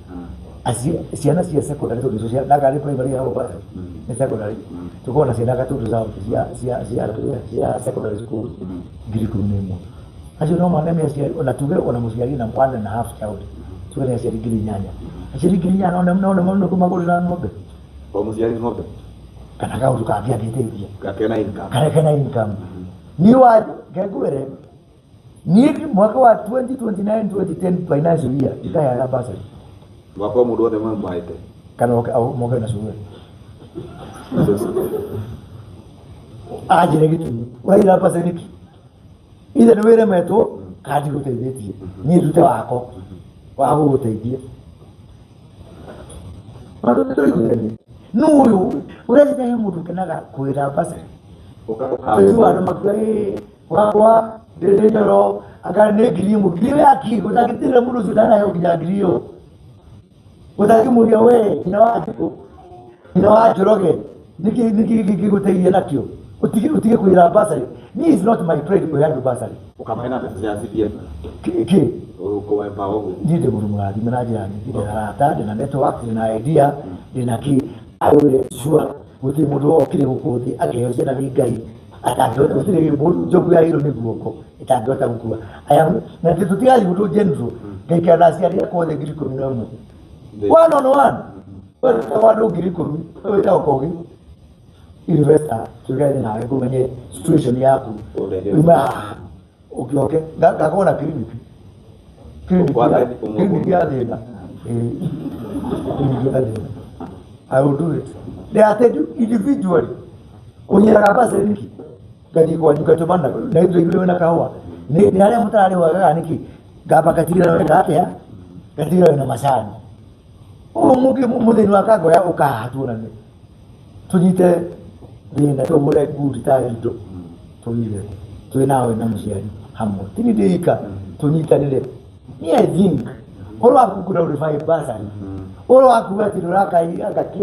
ciana cia secondary, tondũ cia ndagarĩ primary ya bursary nĩ secondary, tũkorwo na ciana Gatundu South cia secondary school 11,000. Acio no maneme aciari, ona tuge ona mũciari na one and a half child, tuge nĩ aciari 8,000, aciari 8,000 no no no kũmagũrĩra ng'ombe. O mũciari ng'ombe. Kana kaũndũ kangĩ angĩteithia. Gakena income. Kana kena income. Niĩ wa ngengwĩre, niĩ mwaka wa 2029 2010 financial year ndikaheana bursary. Mwaka wa mũndũ wothe mwamwaĩte. Kana oke moke na cukuru anjĩre gĩtumi ũraira bursary nĩkĩ, ithe nĩ wĩremetwo kana ndigũteithĩtie, niĩ ndute wako wa gũgũteithia. Nũ ũyũ ũrecita he mũndũ ũkenaga kwĩra bursary? Rĩu andũ makiuga ĩ wakwa ndĩrĩ nyoro anga nĩ 1,000, 1,000 yaki gũtangĩtĩrĩra mũndũ ũcio ndanaheo nginya 1,000 ĩyo, gũtangĩmũria we nyina wa Njũkũ, nyina wa Njoroge. Nĩkĩ nĩkĩ gĩgũteithia nakĩo? Ũtige ũtige kwĩra bursary. Me is not my pride kũhe andũ bursary. Ũkamahe na mbeca cia CDF. Kĩ kĩ? Ũkũmahe ũguo. Niĩ ndĩ mũndũ mũrathime na njĩra nyingĩ, ndĩna arata, ndĩna network, ndĩna idea, ndĩna kĩ. I will ensure gũtirĩ mũndũ wokire gũkũ thĩ akĩheo ciana nĩ Ngai atangĩhota, gũtirĩ mũndũ njogu ya irũ nĩ guoko ĩtangĩhota gũkua. I am na tũtigathiĩ ũndũ general, ngaikara na aciari akwa othe 11,000. One on one. We wĩtagwo andũ 10,000, we wĩtagwo Kogi investor, tuikare nawe ngũmenye situation yaku. Ũrehe. Uma haha ũkĩoke ngakorwo na clinic. Clinic ya clinic ya thĩna. Ĩĩ. Clinic ya thĩna. I will do it. They attend you individually. Ũnyeraga basi nĩkĩ? Ngathiĩ kwanyu ngatũmana na ithuĩ ithuĩ na kahũa. Nĩ nĩ harĩa mũtararĩhagaga nĩkĩ? Ngamba ngatigĩrĩra weka atĩa? Ngatigĩrĩra wĩna macani. Ũguo mũngĩ mũthĩni wa kangoya ũkahaha tuonane. Tũnyite thĩna tũgũre ngundi ta indo tũige twĩ nawe na mũciari hamwe. Ti niĩ ndĩ ika tũnyitanĩre. Niĩ I think ũhoro wa kũglorify bursary, ũhoro wa kuga atĩ nĩũraka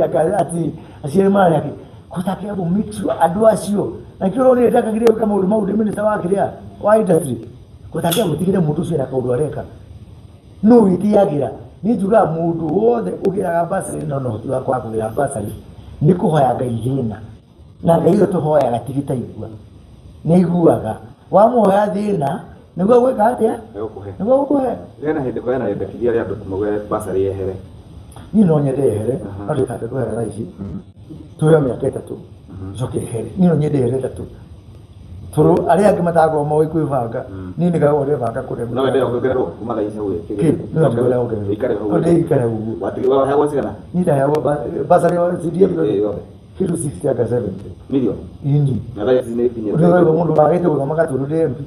aka atĩ aciari mararĩ akĩ kũtakĩa gũ make sure andũ acio na kĩo ũronire ndakagire gwĩka maũndũ mau ndĩ minister wa kĩrĩa wa industry kũtakĩa gũtigĩre mũndũ ũcio ena kaũndũ areka no wĩtĩagĩra. Niĩ njugaga mũndũ wothe ũgĩraga bursary no na ũhoti wa kwaga kũgĩra bursary nĩ kũhoya Ngai thĩna na Ngai ũyũ tũhoyaga ti gĩtaigua nĩ aiguaga wamũhoya thĩna nĩguo gwĩka atĩa? Nĩgũkũhe. Nĩguo gũkũhe. Hena hĩndĩ hena endekithia rĩa andũ mauge bursary yehere. Niĩ no nyende yehere no ndĩkambe kwehera thaa ici tũheo mĩaka 3 njoke yehere. Niĩ no nyende yehere 3 tondũ arĩa angĩ matakorwo moĩ kwĩbanga niĩ nĩngagwo ndebanga kũrĩa. No wende ongererwo kuma thaa ici hau ĩ. Kĩ? No nyende ongererwo. Ĩikare hau. No ndĩikare ũguo. Watigwo waheagwo cigana? Niĩ ndaheagwo bursary ya CDF Ĩ, yothe. kĩndũ 60 anga 70. Million. Ini. Na thaa ici nĩ ikinyĩte. Ũrĩa mũndũ wagĩte gũthoma Gatũndũ ndĩ MP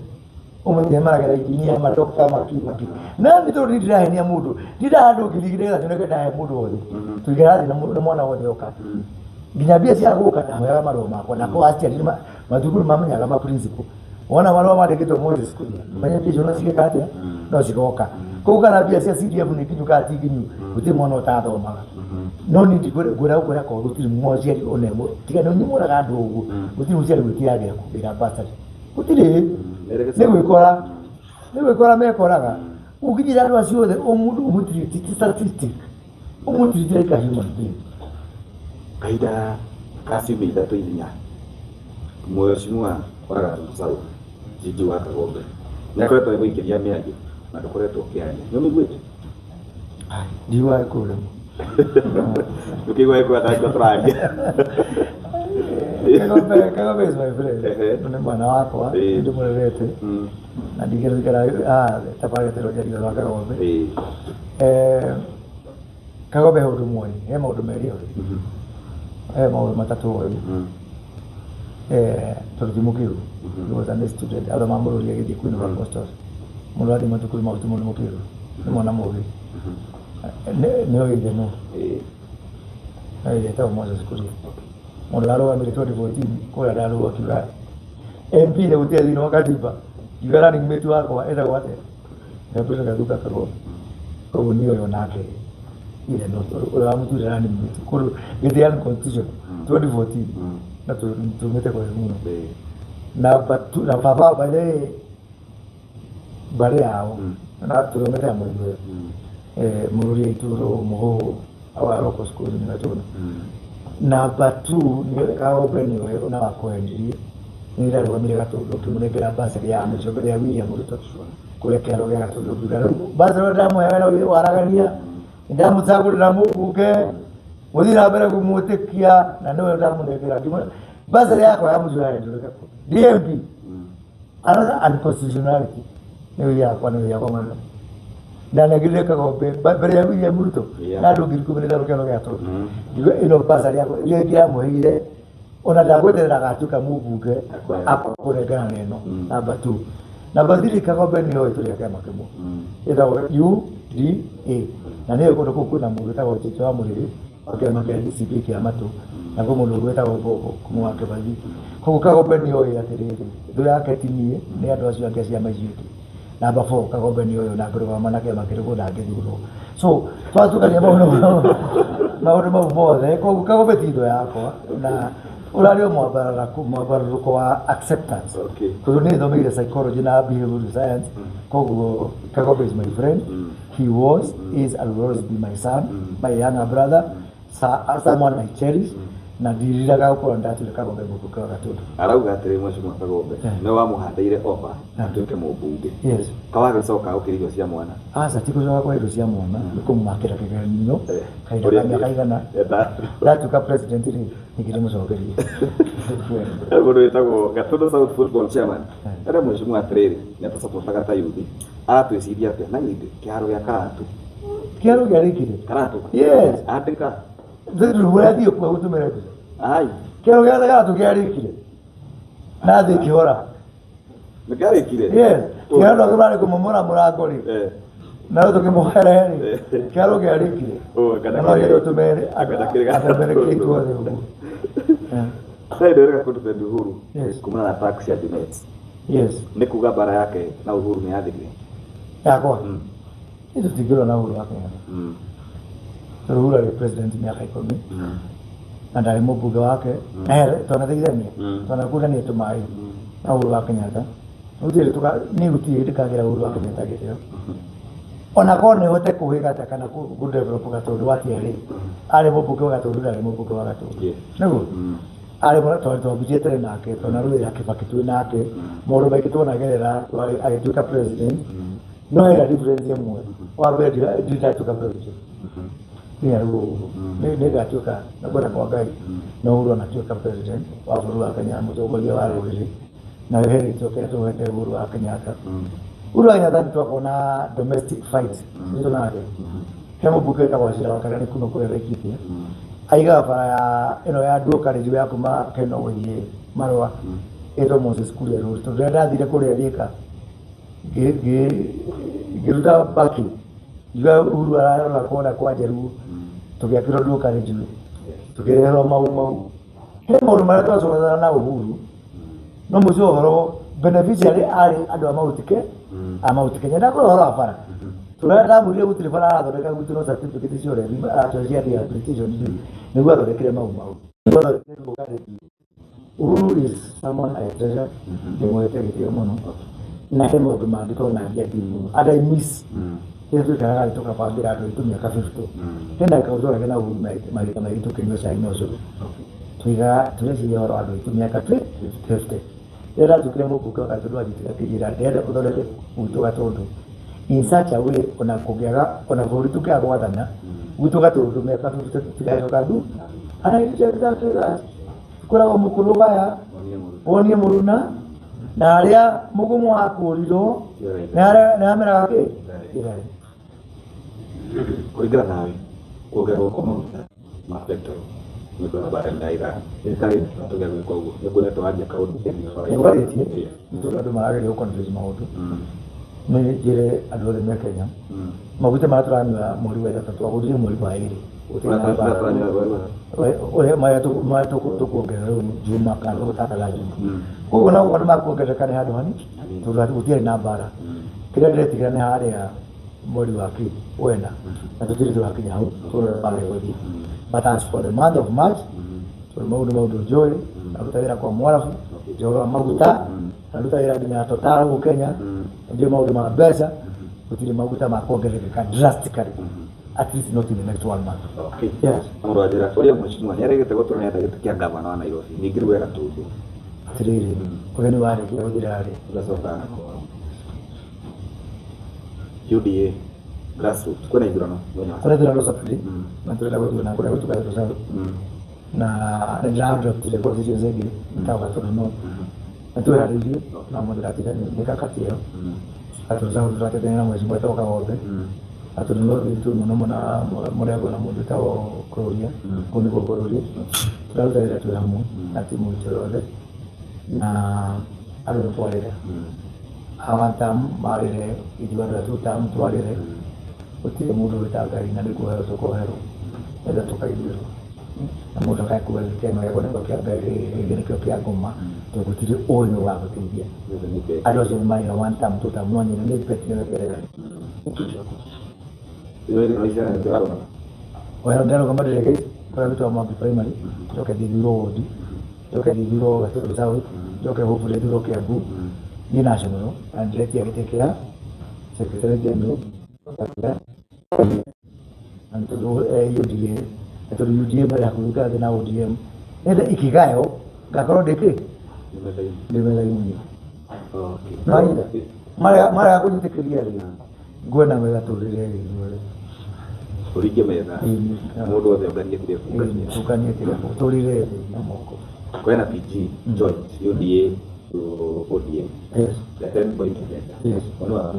ũmwe maragera injinia madokta maki maki na nĩ tondũ niĩ ndirahenia mũndũ ndirahandũ ngiri igĩrĩ nĩgetha nyoneke ndahe mũndũ wothe tũikara thĩ na mwana wothe oka nginya mbia cia gũka ndahoyaga marũa makwa nako aciari mathukuru mamenyaga ma principal wona marũa mandĩkĩtwo Moses Kuria menya mbia icio no cigĩka atĩa no cigoka koguo kana mbia cia CDF nĩ nginyu kana ti nginyu gũtirĩ mwana ũtathomaga no niĩ ndikwĩra gũkwĩra korwo gũtirĩ mũciari ona ĩmwe tiga nĩ ũnyimũraga andũ ũguo gũtirĩ mũciari wĩtĩagĩra kũgĩra bursary gũtirĩ nĩ gwĩkora nĩ gwĩkora mekoraga ũngĩnyita andũ acio othe o mũndũ ũmũtiriti ti statistic ũmũtiriti like a human being. Kahinda ka ciumia 3 inya mheshimiwa wa Gatundu South Njinji wa Kagombe nĩ akoretwo agĩgũikĩria mĩario na ndũkoretwo ũkĩaria. Nĩ ũmĩiguĩte? Ndiiguaga kũrema. Ndũkĩigua ĩkũrĩa thaa tũraria. Kagombe Kagombe is my friend. Ehe. Nĩ mwana wakwa Ĩĩ. ndĩmũrerete na ndingĩenda gũikara haha tabarĩte rũnjario rwa Kagombe. Ĩĩ. Kagombe he ũndũ mwe he maũndũ merĩ oĩ he maũndũ matatũ oĩ tondũ ti mũkĩgu. He was an student athoma mũrũri agĩthiĩ Queen of Apostles mũndũ athiĩ mathukuru mau ti mũndũ mũkĩgu nĩ mwana mũgĩ nĩ oĩ ithe nũ. Ĩĩ. No ithe etagwo Moses Kuria mũndũ ararũgamire 2014 kũrĩa ndarũga akiuga MP nĩ gũtirĩ thĩinĩ wa katiba ngiuga running mate wakwa etagwo atĩa Gabriel Gathuka Kagombe koguo niĩ ũyũ nake ithe no ũrĩa wamũtuire running mate kũndũ gĩtĩ unconstitutional 2014 na tumĩte kũraihu mũno. Ĩĩ. Namba two na baba by the way mbarĩ yao na tũthomete na mũrĩmi mũrũri aitũ mũhũhũ wa local school nĩ Gatũndũ. Namba two nĩ Kagombe nĩwe ona wakwendirie nĩ ndarũgamire Gatũndũ ngĩmũnengera bursary ya mũico mbere ya William Ruto kũrĩa kĩaro gĩa Gatũndũ ngiuga rĩu bursary ĩrĩa ndamũheaga no waragania ndamũcagũrĩra mũmbunge mũthiĩ na mbere kũmwĩtĩkia na nĩwe ndamũnengera bursary yakwa ya mũico yarendirwo DMP another unconstitutionality nĩyo yakwa nĩyo yakwa mũno ndanengire Kagombe mbere ya William Ruto Yeah. na andũ 15,000 kĩaro gĩa Gatũndũ ngiuga ĩno bursary yakwa ĩrĩa ingĩamũheire ona ndagweterera agatuĩka mũmbunge akũnengera na ĩno. Namba two, namba three, Kagombe nĩoĩ tũrĩ a kĩama kĩmwe ĩtagwo UDA na nĩyo kũndũ kũu kwĩna mũndũ wĩtagwo Cheche wa Mũrĩrĩ wa kĩama kĩa DCP kĩa Matũ na kwĩ mũndũ ũngĩ wĩtagwo Bobo kuma wa Kĩbathi. Koguo Kagombe nĩoĩ atĩrĩrĩ thũ yake ti niĩ nĩ andũ acio angĩ a ciama icio ingĩ. Namba four, Kagombe nĩoĩ ona angĩrũgama na kĩama kĩrĩkũ ndangĩthurwo. So twatukania maũndũ Maũndũ mau mothe, koguo Kagombe ti thũ yakwa, na ũrarĩ o mwambararũko wa acceptance. Tondũ nĩ thomeire psychology na behavioral science, koguo Kagombe is my friend. He was, is and will always be my son, my younger brother, someone I cherish, na ndiriraga gũkorwo ndatuire Kagombe mũmbunge wa Gatũndũ. Arauga atĩrĩ, Mheshimiwa Kagombe nĩ wamũhandĩire oba atuĩke mũmbunge. Yes. Kawagĩcoka gũkĩra irio cia mwana. Aca, ti gũcoka kwa irio cia mwana, nĩ kũmũmakĩra kĩgeranio kahinda ka mĩaka igana. Ndatuĩka president rĩ, ningĩ ndĩmũcokerie. Mũndũ wĩtagwo Gatũndũ South Football Chairman arĩa, Mheshimiwa, atĩrĩrĩ, nĩ atũcapotaga ta yuthi, aratwĩciria atĩa na githĩ kĩharo gĩa Karatu? Kĩharo kĩarĩkire. Karatu. Yes. Andĩka. Ũrathiĩ kuo gũtũmĩra mbica. Ai. Kĩharo gĩa Karatu kĩarĩkire na thĩ kĩhora. Nĩ kĩarĩkire? Yes, kĩharo kĩrarĩ kũmomora mũrango rĩ, na rĩu tũkĩmũhere rĩ, kĩharo kĩarĩkire. Kana na no nyende ũtũmere kana kĩrĩ atemere kĩtwo thĩ ũguo. Sasa ndio reka kudefend Uhuru Yes. kumana na tax ya Junet. Yes. Nĩ kuga mbara yake na Uhuru nĩ yathirire. Yakwa nĩ tũtingĩrwo na Uhuru wa Kenyatta, tondũ Uhuru arĩ president mĩaka 10 na ndarĩ mũmbunge wake na twanateithania, twanakunania tũmaĩ na Uhuru wa Kenyatta. Gũtirĩ niĩ gũtirĩ hĩndĩ kagĩra Uhuru wa Kenyatta gĩtĩo, ona korwo nĩ hote kũhĩga atĩa kana kũ develop Gatũndũ atĩa rĩ, arĩ mũmbunge wa Gatũndũ, ndarĩ mũmbunge wa Gatũndũ. Nĩguo arĩ twambirie tene nake, twanarũĩra Kibaki twĩ nake, maũndũ maingĩ twanagerera agĩtuĩka president. No hena difference ĩmwe. Wa mbere, ndinatuĩka president nginya rĩu ũguo. Nĩ ngatuĩka na kwenda kwa Ngai, no Uhuru anatuĩka president wa bũrũri wa Kenya, mũtongoria wa rũrĩrĩ, na he gĩtĩo kĩrĩa tũhete Uhuru wa Kenyatta. Uhuru wa Kenyatta nĩ twakorwo na domestic fight nĩtũ nake. He mũmbunge wĩtagwo Wachira wa Karani kuma kũrĩa Laikipia, aigaga bara ya ĩno ya dual carriage ya kuma Keno gũthiĩ Marũa, ĩtwo Moses Kuria Road, tondũ rĩrĩa ndathire kũrĩa Thika ngĩruta baki ngiuga Uhuru ararora kũrĩa kwa Njaruo, tũgĩakĩrwo dual carriage, tũkĩreherwo mau mau. He maũndũ marĩa twacoganaga na Uhuru, no mũico ũhoro beneficiary arĩ andũ a Mount Kenya, a Mount Kenya. Ndakũra ũhoro wa bara, tũrĩa ndamwĩrire gũtirĩ bara arathondeka gwitũ, no certificate cia ũremi aratoe cia rehabilitation nĩguo athondekire mau mau, nĩguo athondekire dual carriage. Uhuru is someone I treasure, ndĩmwete gĩtĩo mũno, na he maũndũ mangĩ tondũ ndimũ and I miss rĩrĩa tũikaraga thĩ tũkabangĩra andũ aitũ mĩaka 50. Hena kaũndũ twaragia na Uhuru mahinda maingĩ tũkĩnyua cai na ũcũrũ, tuigaga tũreciria ũhoro wa andũ aitũ mĩaka 50. Rĩrĩa ndatuĩkire mũmbunge wa Gatũndũ, anjĩtĩra kĩnjĩra ndĩrenda ũthondeke gwitũ Gatũndũ in such a way ona kũngĩaga, ona bũrũri tũngĩaga gwathana, gwitũ Gatũndũ mĩaka 50 tũtigacoka thu. And I did exactly that. Kwĩragwo mũkũrũ gaya wonie mũruna, na harĩa mũgumo wakũrirwo nĩ hameraga kĩ ithare. Kũringana nawe, kuongererwo kwa maguta ma petrol nĩ ũndũ wa mbara ya Iran, thirikari ĩbatiĩ gwĩka ũguo nĩ kuona tũranjia kaũndũ Nĩkwarĩtie nĩ tondũ andũ marageria gũ confuse maũndũ. Nĩ njĩre andũ othe me Kenya, maguta marĩa tũranyua mweri wa ĩtatũ twagũrire mweri wa ĩrĩ, gũtirĩ na mbara. Ũrĩa marĩa tũkuongerera rĩu Juma kana tũgũtangatha Juma, koguo no andũ makuongerereka nĩ handũ hani, tondũ gũtiarĩ na mbara. Kĩrĩa ndĩretigĩra nĩ harĩa mweri wa kĩ wena, na tũtirĩ tũrakinya hau, tũrore mbara ĩgũthiĩ. But as for the month of March, tondũ maũndũ maũndũ njũĩ, naruta wĩra kwa Mwarabu, njũĩ wa maguta, naruta wĩra nginya Total gũkũ Kenya, njũĩ maũndũ ma mbeca, gũtirĩ maguta ma kuongerereka drastically, at least not in the next one month. Yes. Mũndũ wanjĩra ũrĩa, mheshimiwa nĩ aregete gũtũra gĩtĩ kĩa gavana wa Nairobi, ningĩ rĩu Gatũndũ. Atĩrĩrĩ, ũgeni warĩkia gũthira rĩ, ũgacoka UDA grassroots kwĩna ithurano mũthenya wa kũrĩa thurano Saturday, na tũrenda gũthurana kũrĩa gũtuka South, na nĩ ndĩra-adoptire constituency ĩngĩ ĩtagwo Gatũndũ North, na twĩharĩirie na mũndũ ndatiga mĩkakati ĩyo. Gatũndũ South tũratetania na mheshimiwa wetagwo Kagombe, Gatũndũ North twĩ mũno mũno mũrengo na mũndũ wĩtagwo Kũrũria, kũu nĩkuo Kũrũria. Tũraruta wĩra twĩ hamwe na timu itũ yothe, na andũ nĩ twarĩre a one term marĩre, ithuĩ andũ a two term twarĩre. Gũtirĩ mũndũ wĩta Ngai na nĩ kuoherwo tũkoherwo, etha tũkaiguĩrwo, na mũndũ akae gĩkeno gĩakwa nĩkĩo kĩa mbere, gĩkĩ nĩkĩo kĩa ngoma, tondũ gũtirĩ ũĩ nĩ ũgagũteithia. Andũ acio nĩ marĩra one term, two term, no nyene nĩ bet nĩ weterera. Oya ndarũgama delegate kũrĩa gwĩtagwo Mwambi Primary, njoke thithurwo wodi, njoke thithurwo Gatundu South, njoke hopefully thurwo Kiambu, niĩ national na ndĩretia gĩtĩ kĩa secretary general na nĩ tondũ UDA, na tondũ UDA marĩ hakuhĩ gũikara thĩ na ODM, nĩgetha ikĩgayo ngakorwo ndĩ kĩ ndĩ metha-inĩ. Nĩwanyita? Marega kũnyitĩkĩria rĩ, nguo na metha tũrĩre rĩ. Ũringe metha. Mũndũ wothe ũnganie kĩrĩa kũngania. Tũnganie kĩrĩa tũrĩre thĩ na moko. Kwĩna PG joint UDA to ODM. Yes. The 10 point agenda. Yes. Ono wa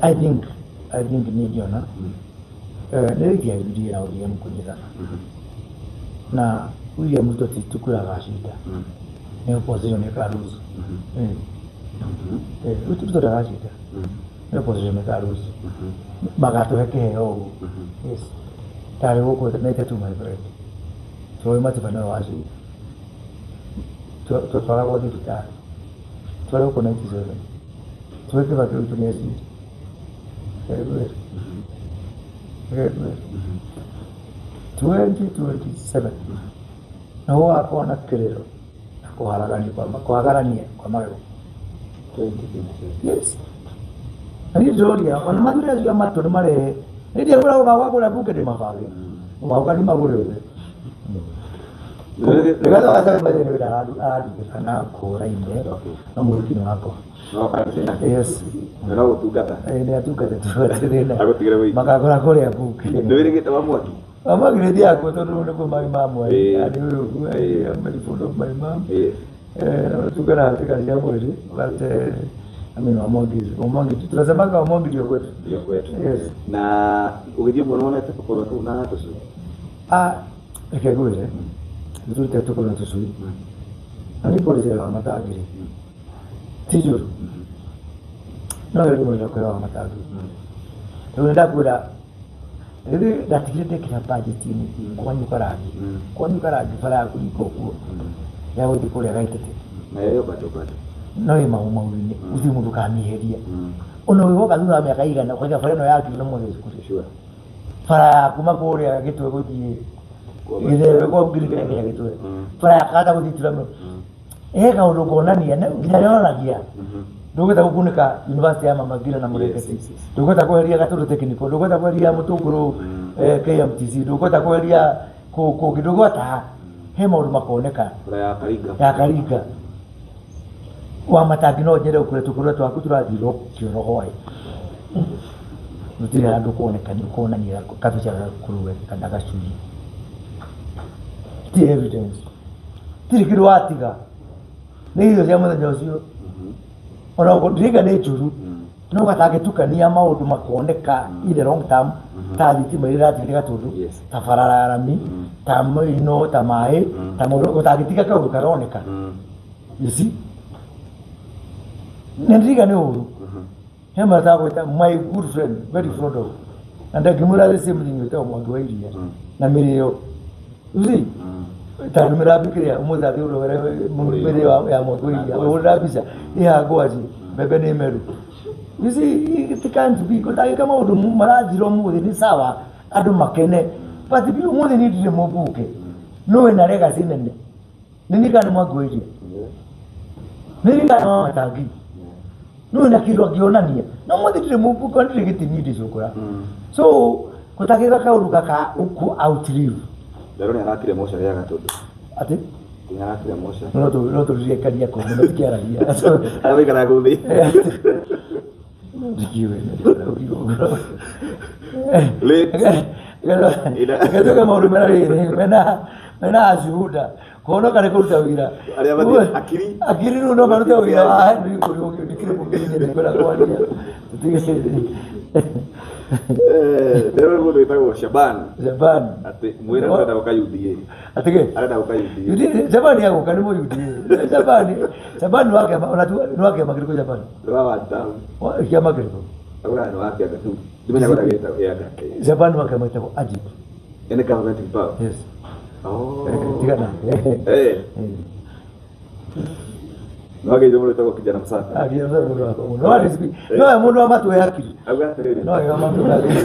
I think nĩ ingĩona nĩ rĩkia ya UDA na ODM kũnyitana na William Ruto ti tukura agacinda, nĩ opposition ĩka lose. Ruto ndagacinda, nĩ opposition ĩka lose, magatũhe kĩheo ũguo. Yes, tarĩ gũkũ 92, my friend, tũĩ Matiba nĩwe wacinda, twatwaragwo thibitarĩ twarĩ gũkũ 97, tũĩ Kĩbakĩ witũ nĩ acinda. February 2027 na gũgakorwo na kĩrĩro na kũharagania kwa kũhagarania kwa magego. 2027. Yes, na niĩ ndĩroria ona mathuri acio a matũ nĩ marehe nĩ ndiakwĩra magwa kũrĩa bunge ndĩ mabange magoka nĩ magũre othe. Rigathi wa Gachagua nĩ arandungata na kũra ime no mũhiki nĩ wakwa. No kanitha. Yes. No gũtungata. Nĩ atungata tu hatirĩ Agũtigĩre wĩiki. Makagũra kũrĩa bunge. Nĩ wĩrĩgĩte wa mwaki. Wamwaki nĩ thiaga kuo tondũ nĩkuo my mom arĩ. Arĩ ũyũ I'm very fond of my mom. Tungana hatĩka cia mwĩrĩ, but I mean, Wamwangi, Wamwangi tunasemaga Wamwangi ndio kwetu. Ndio kwetu. Yes. Na ũgĩthiĩ ũguo nĩwonete tũkorwo tũu na tũcui. Ah, reke ngwĩre, nĩtũrute tũkorwo tũcui na nĩ policy ya Wamatangi rĩ ti njũru, no rĩu rĩmwe kwĩra Wamatangi rĩu nĩ ndakwĩra rĩrĩ ndatigire ndekĩra budget-inĩ kwanyuka rangi, kwanyuka rangi bara ya kũringa ũguo ya gũthiĩ kũrĩa Gaitete. Nayo ĩyo bado bado. No ĩ mau mau-inĩ gũtirĩ mũndũ ũkamĩeheria, ona ũgĩgoka thutha wa mĩaka igana ũkaiga bara ĩno yakirwo na Moses Kuria. Bara ya kuma kũrĩa Gĩtwe gũthiĩ Gĩthembe kwa ngirikanya nginya Gĩtwe, bara ya kata gũthiĩ Ituramĩro, he kaũndũ konania nginya yonanagia ndũgwĩta gũkunĩka university ya Mama Ngina na Mũrengeti, ndũgwĩta kweheria Gatũndũ Technical, ndũgwĩta kweheria Mũtũngũrũ KMTC, ndũgwĩta kweheria kũngĩ, ndũgwĩta he maũndũ makoneka. Bara ya Karinga. Ya Karinga wa Matangi no njere ũkũrĩa tũkũrĩa twaku tũrathirwo kĩoro hwaĩ, gũtirĩ handũ kuoneka nĩ kuonania kabica ga kũrũe kana gacui, ti evidence, tirĩ kĩndũ watiga, nĩ irio cia mũthenya ũcio ona ndiriga nĩ njũru, no gatangĩtukania maũndũ makoneka in the long term ta thitima iria iratigire Gatũndũ, ta bara ya rami, ta ino, ta maĩ, ta maũndũ gũtangĩtiga kaũndũ karoneka. You see, nĩ ndiriga nĩ ũru he mũrata gwĩta my good friend, very proud of, na ndangĩmwĩra the same thing, wĩtagwo Mwangi wa Iria na mĩrĩo. You see, tondũ mĩrambikĩria ũmũthĩ athiĩ ũrogere mĩrĩo ya Mwangi wa Iria, ũhũrĩra mbica ĩha ngwaci mbembe nĩ meru. You see, it can't be gũtangĩka maũndũ marathira ũmũthĩ nĩ sawa andũ makene, but bi ũmũthĩ niĩ ndirĩ mũmbunge no wĩna legacy nene, nĩ niĩ kana nĩ Mwangi wa Iria, nĩ niĩ kana wa Matangi no wĩna kĩndũ angĩonania, no ũmũthĩ ndirĩ mũmbunge ona ndirĩ gĩtĩ niĩ ndĩcũkũra, so gũtangĩka kaũndũ gaka ũkũ outlive. Nderwo nĩ arakire mocarĩ ya Gatũndũ. Atĩ? Nĩ arakire moca. No tũrire karia kũmwe no tikĩaragia. Arĩa maikaraga kũu thĩinĩ. Ndikiũĩ. Late. Gatuĩka maũndũ mena rĩrĩ mena shuhuda kũhonoka nĩ kũruta wĩra. Arĩa mathiĩ akiri. Akiri rĩu no marute wĩra wa ndikĩrĩ mũkĩnye ndikwenda kwaria. Nderwo mũndũ wĩtagwo Shaban. Shaban. Atĩ mwĩra arenda gũka UDA. Atĩkĩ? Arenda gũka UDA. Shaban agũka nĩ mũ UDA. Shaban nĩ wa kĩama ona tu nĩ wa kĩama kĩrĩkũ Shaban? Nĩ wa Wantaũ. Kĩama kĩrĩkũ? Augaga nĩ wa kĩanga tu. Ndimenya kũrĩa gĩtagwo kĩanga. Shaban wa kĩama gĩtagwo Ajib. Any government in power. Yes. Oh. Tigana. No agĩire mũndũ wĩtagwo kijana msaka. No mũndũ wa matũ hakiri. Auga atĩrĩrĩ. No wa matũ hakiri.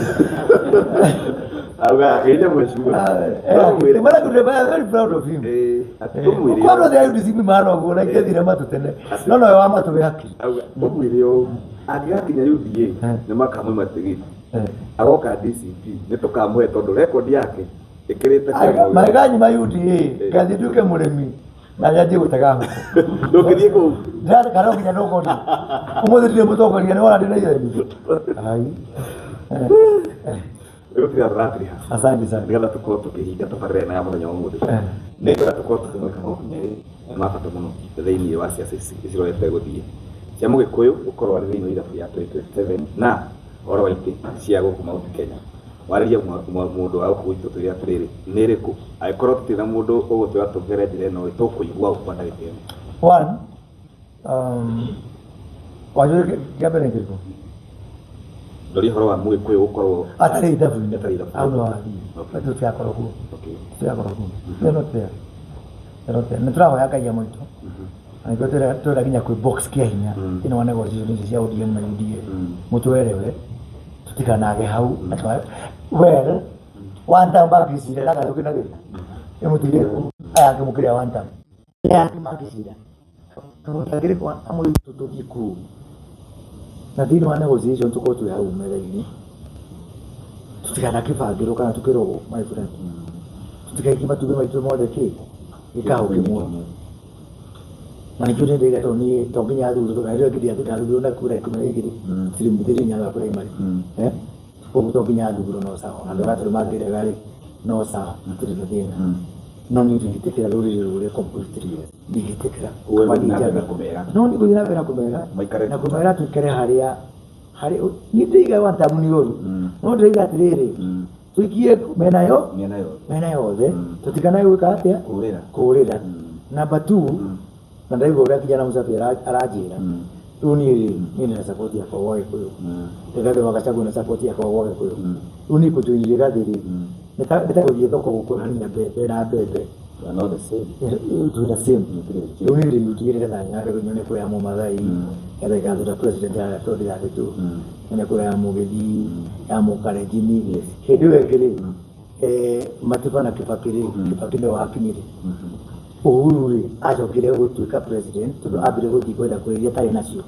Auga akĩnja mheshimiwa. Eh, mara kule very proud of him. Eh, atũmwĩre. Kwano thia UDC mahana ũguo na ingĩthire matũ tene. No no wa matũ wĩ hakiri. Auga ũmwĩre ũũ angĩgakinya UDA nĩ makamũima tigiti. Agoka DCP nĩ tũkamũhe tondũ record yake ĩkĩrĩte kĩwango. Maiganyuma UDA ngathiĩ nduĩke mũrĩmi na nyanjie gũtega ngũkũ. Ndũngĩthiĩ kũu. Ndĩrathiĩ kana nginya ndongoria. Ũmũthĩ ndirĩ mũtongoria nĩ wona ndĩ na iremi. Ai. Rĩu tiga tũratiriha. Asante sana. Nĩgetha tũkorwo tũkĩhinga tabarĩra ĩno ya mũthenya wa ũmũthĩ. Nĩ ngwenda tũkorwo tũkĩmwĩka maũndũ merĩ ma bata mũno thĩinĩ wa ciaca ici cirorete gũthiĩ cia mũgĩkũyũ gũkorwo arĩ thĩinĩ wa irabu ya 2027 na ũhoro wa itĩ cia gũkũ Mount Kenya. Warĩrie mũndũ wa gũkũ gwitũ twĩre atĩrĩrĩ nĩ ĩrĩkũ angĩkorwo tũtirĩ na mũndũ ũgũtwĩra tũgere njĩra ĩno tũkũigua ũũ kwa ndagĩka ĩno. One, wanjũria kĩa mbere nĩ kĩrĩkũ? Ndoria ũhoro wa mũgĩkũyũ gũkorwo Atarĩ ithabu-inĩ. Atarĩ ithabu-inĩ. Hau no wathiĩ. Okay. Tũtigakorwo kuo. Okay. Tũtigakorwo kuo. They're not there. They're not there. Nĩ tũrahoya Ngai amũitũ. Na nĩkĩo twĩra nginya kwĩ box kĩa hinya thĩinĩ wa negotiation ici cia ODM na UDA. Mũtwerewe tũtikanage hau. Na well, one time makĩcira na gatũkĩ na gĩka. Ĩmũtigire kũ aya akĩmũkĩria one time. Aya angĩ makĩcira. Tũtangĩrĩ kwa amũitũ tũthiĩ kũu. Na thĩinĩ wa negotiation tũkorwo twĩ hau metha-inĩ. Tũtikanakĩbangĩrwo kana tũkĩrogwo my friend. Tũtikaikie matumbĩ maitũ mothe kĩ gĩkabũ kĩmwe. Na nĩkĩo niĩ ndĩiga tondũ niĩ to nginya thurwo tondũ rĩrĩa ngĩthiĩ ndathurwo na kura 12 tirĩ nyaga primary. Eh? Koguo to nginya thurwo no sawa. Andũ arĩa tondũ mangĩrega rĩ no sawa hatirĩ na thĩna. No niĩ ndingĩtĩkĩra rũrĩrĩ rũrĩa completely. Ndingĩtĩkĩra. Ũwe gũthiĩ na mbere na kũmera. No nĩ gũthiĩ na mbere na kũmera. Maikare. Na kũmera tũikare harĩa harĩ niĩ ndĩiga one term nĩ ũru. No ndĩiga atĩrĩrĩ tũikie mĩena yo Mĩena yothe. mĩena yothe tũtikanae gwĩka atĩa Kũũrĩra. kũũrĩra. Number two na ndaigua ũrĩa kijana Musafi aranjĩra rĩu niĩ rĩ niĩ ndĩna support yakwa gwa Gĩkũyũ. Rigathĩ wa Gachagua na support yakwa gwa Gĩkũyũ. Rĩu niĩ kũjoin Rigathĩ rĩ nĩ ta gũthiĩ thoko gũkũrania mbembe na mbembe. We are not the same. Twĩ the same. Rĩu niĩ ndĩmũtigĩrĩre na nyarĩ nyone kura ya Mũmathai getha ĩgathura president ya 2032 nyone kura ya Mũgĩthii ya Mũkalenjini hĩndĩ ĩyo ĩngĩ rĩ Matiba na Kibaki rĩ Kibaki nĩwe wakinyire. Uhuru rĩ acokire gũtuĩka president tondũ ambire gũthiĩ gwetha kura iria atarĩ nacio.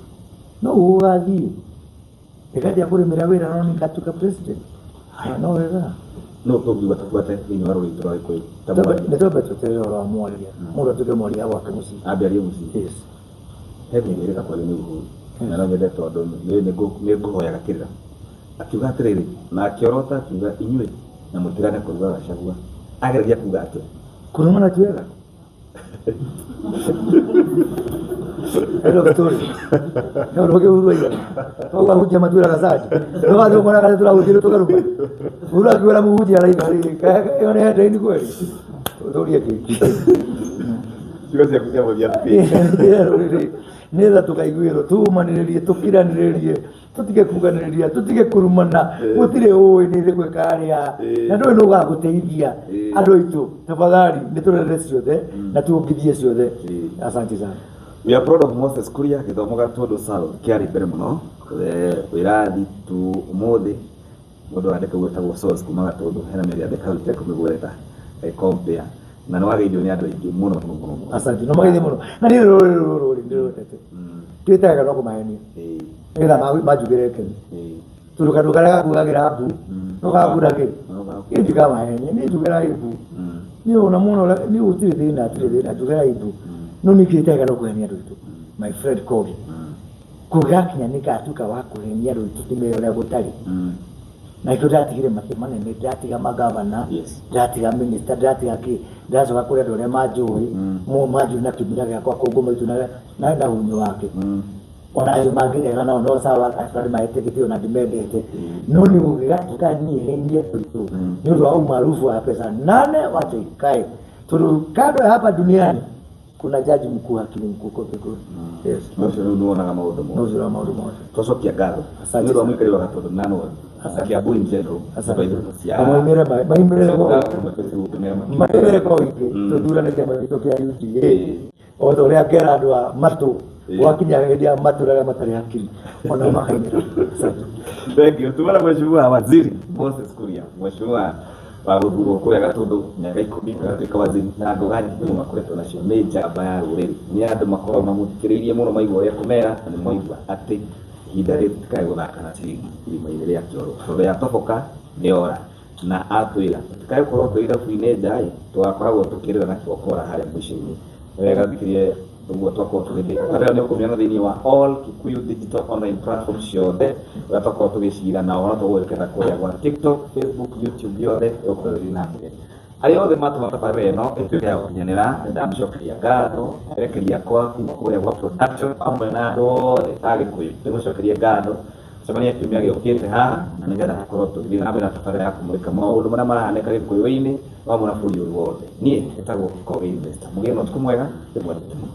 No Uhuru gathiĩ Rigathi akũrĩmĩra wĩra no nĩ ngatuĩka president. Haya no wega. No tũngiuga tũbuate thĩinĩ wa rũrĩrĩ rwa Gĩkũyũ ta mwaria. Nĩ twambe tweterere ũhoro wa mwaria. Mũndũ atuĩke mwaria gwake mũciĩ. Ambe arie mũciĩ. Yes. He thĩna ĩrĩga kwario nĩ Uhuru. Na no nyende tondũ nĩ ngũhoyaga kĩrĩra. Akiuga atĩrĩrĩ na akĩorota akiuga inyuĩ na mũtigane kũruga Gachagua. Ageragia kuga atĩa? Kũrumana ti wega. End of story. No ũndũ Uhuru aigaga. Tũkahunjia matuĩraga caji. No wathiĩ ũkona kana tũrahunjia tũkaruma. Uhuru akiuga mũhunjia araiga rĩrĩ ĩyo nĩ headline kweli. Tũrie kĩ. Ciugo ciaku cia mũthia tũkĩrĩkia. Nĩgetha tũkaiguĩrwo tũmanĩrĩrie tũkiranĩrĩrie tũtige kuganĩrĩria tũtige kũrumana gũtirĩ ũĩ nĩ gwĩka arĩa na ndũĩ nũ ũgagũteithia andũ aitũ tafadhali nĩ tũrere ciothe na tuongithie ciothe. Asante sana. We are proud of Moses Kuria gĩthomo Gatũndũ South kĩarĩ mbere mũno wĩrathi tu ũmũthĩ mũndũ andĩka gwĩtagwo source kuma Gatũndũ hena mĩario andĩka hau itekũmĩgweta compare na nĩ wageithio nĩ andũ aingĩ mũno mũno mũno mũno. Asante. No mageithie mũno na niĩ rũrĩrĩ rũrũ rĩ ndĩrwendete twĩtaga no kũmahenia nĩgetha manjugĩre keni tondũ kandũ karĩa gakugagĩra mbu no gakura kĩ niĩ ndikamahenia niĩ njugĩra mbu niĩ ona mũno niĩ gũtirĩ thĩna hatirĩ thĩna njugĩra mbu no niĩ kĩtaga no kũhenia andũ aitũ my friend Kogi kũgakinya nĩ ngatuĩka wa kũhenia andũ aitũ ndĩmere ũrĩa gũtarĩ na nĩkĩo ndatigire matĩ manene ndatiga magavana ndatiga minister ndatiga kĩ ndacoka kũrĩ andũ arĩa manjũĩ manjũĩ na kĩmira gĩakwa kũngũ maitũ na hunyo wake ona acio mangĩrega nao no sawa acio nĩ mahetĩkĩtie ona ndimendete no nĩ gũgĩgatuĩka niĩ henie tũitũ nĩ ũndũ wa umaarufu wa pesa nane wacha ikae tondũ kando ya hapa duniani kuna jaji mkuu hakimu mkuu kwa mbinguni. Yes. Ũcio rĩu nĩwonaga maũndũ mothe. No ũcio wa maũndũ mothe. Twacokia ngatho Asante nĩ ũndũ wa sana. mũikarĩri wa Gatũndũ na North na Kiambu in general. Asante. Cia Na maumĩre maumĩre kwa maumĩre kwa ũingĩ Mm. tũthurane kĩama gitũ kĩa UDA o ta ũrĩa ngera andũ a matũ gwakinya hĩndĩ ya matũ arĩa matarĩ hakiri ona makainĩra. Asante. Thank you. Tumana Mheshimiwa Waziri Moses Kuria, Mheshimiwa Wa gũthurwo kũrĩa Gatũndũ mĩaka 10 agatuĩka waziri, na ngoga nyingĩ mũno makoretwo nacio. Nĩ njamba ya rũrĩrĩ, nĩ andũ makoragwo mamũthikĩrĩirie mũno, maigua ũrĩa kũmera, na nĩ maigua atĩ ihinda rĩrĩ tũtikae gũthaka na ciringi irima-inĩ rĩa kĩoro, tondũ yatoboka nĩ yora. Na atwĩra tũtikae gũkorwo twĩ irabu-inĩ nja ĩ, tũgakoragwo tũkĩrĩra na kĩgokora harĩa mũico-inĩ. Nĩ wega thikĩrĩrie ũguo twakorwo tũgĩthiĩ. Tabarĩra nĩ ũkũmĩona thĩinĩ wa all Kikuyu digital online platforms ciothe ũrĩa twakorwo tũgĩcira nao, no tũgũgĩkĩra kũrĩa gwa TikTok, Facebook, YouTube, yothe ĩgũkorwo ĩgĩthiĩ na mbere. Arĩa othe matũma tabarĩra ĩno ĩtuĩke ya gũkinyanĩra, nĩ ndamũcokeria ngatho. Erekeria akwa kuma kũrĩa gwa production hamwe na andũ othe a Gĩkũyũ, nĩmũcokerie ngatho. Cemania kiumia gĩũkĩte haha, na nĩgetha tũkorwo tũgĩthiĩ na mbere na tabarĩra ya kũmũrĩka maũndũ marĩa marahanĩka Gĩkũyũ-inĩ hamwe na bũrũri ũyũ wothe. Niĩ njĩtagwo Kogi Investor. Mũgĩe na ũtukũ mwega, ndĩmwendete mũno.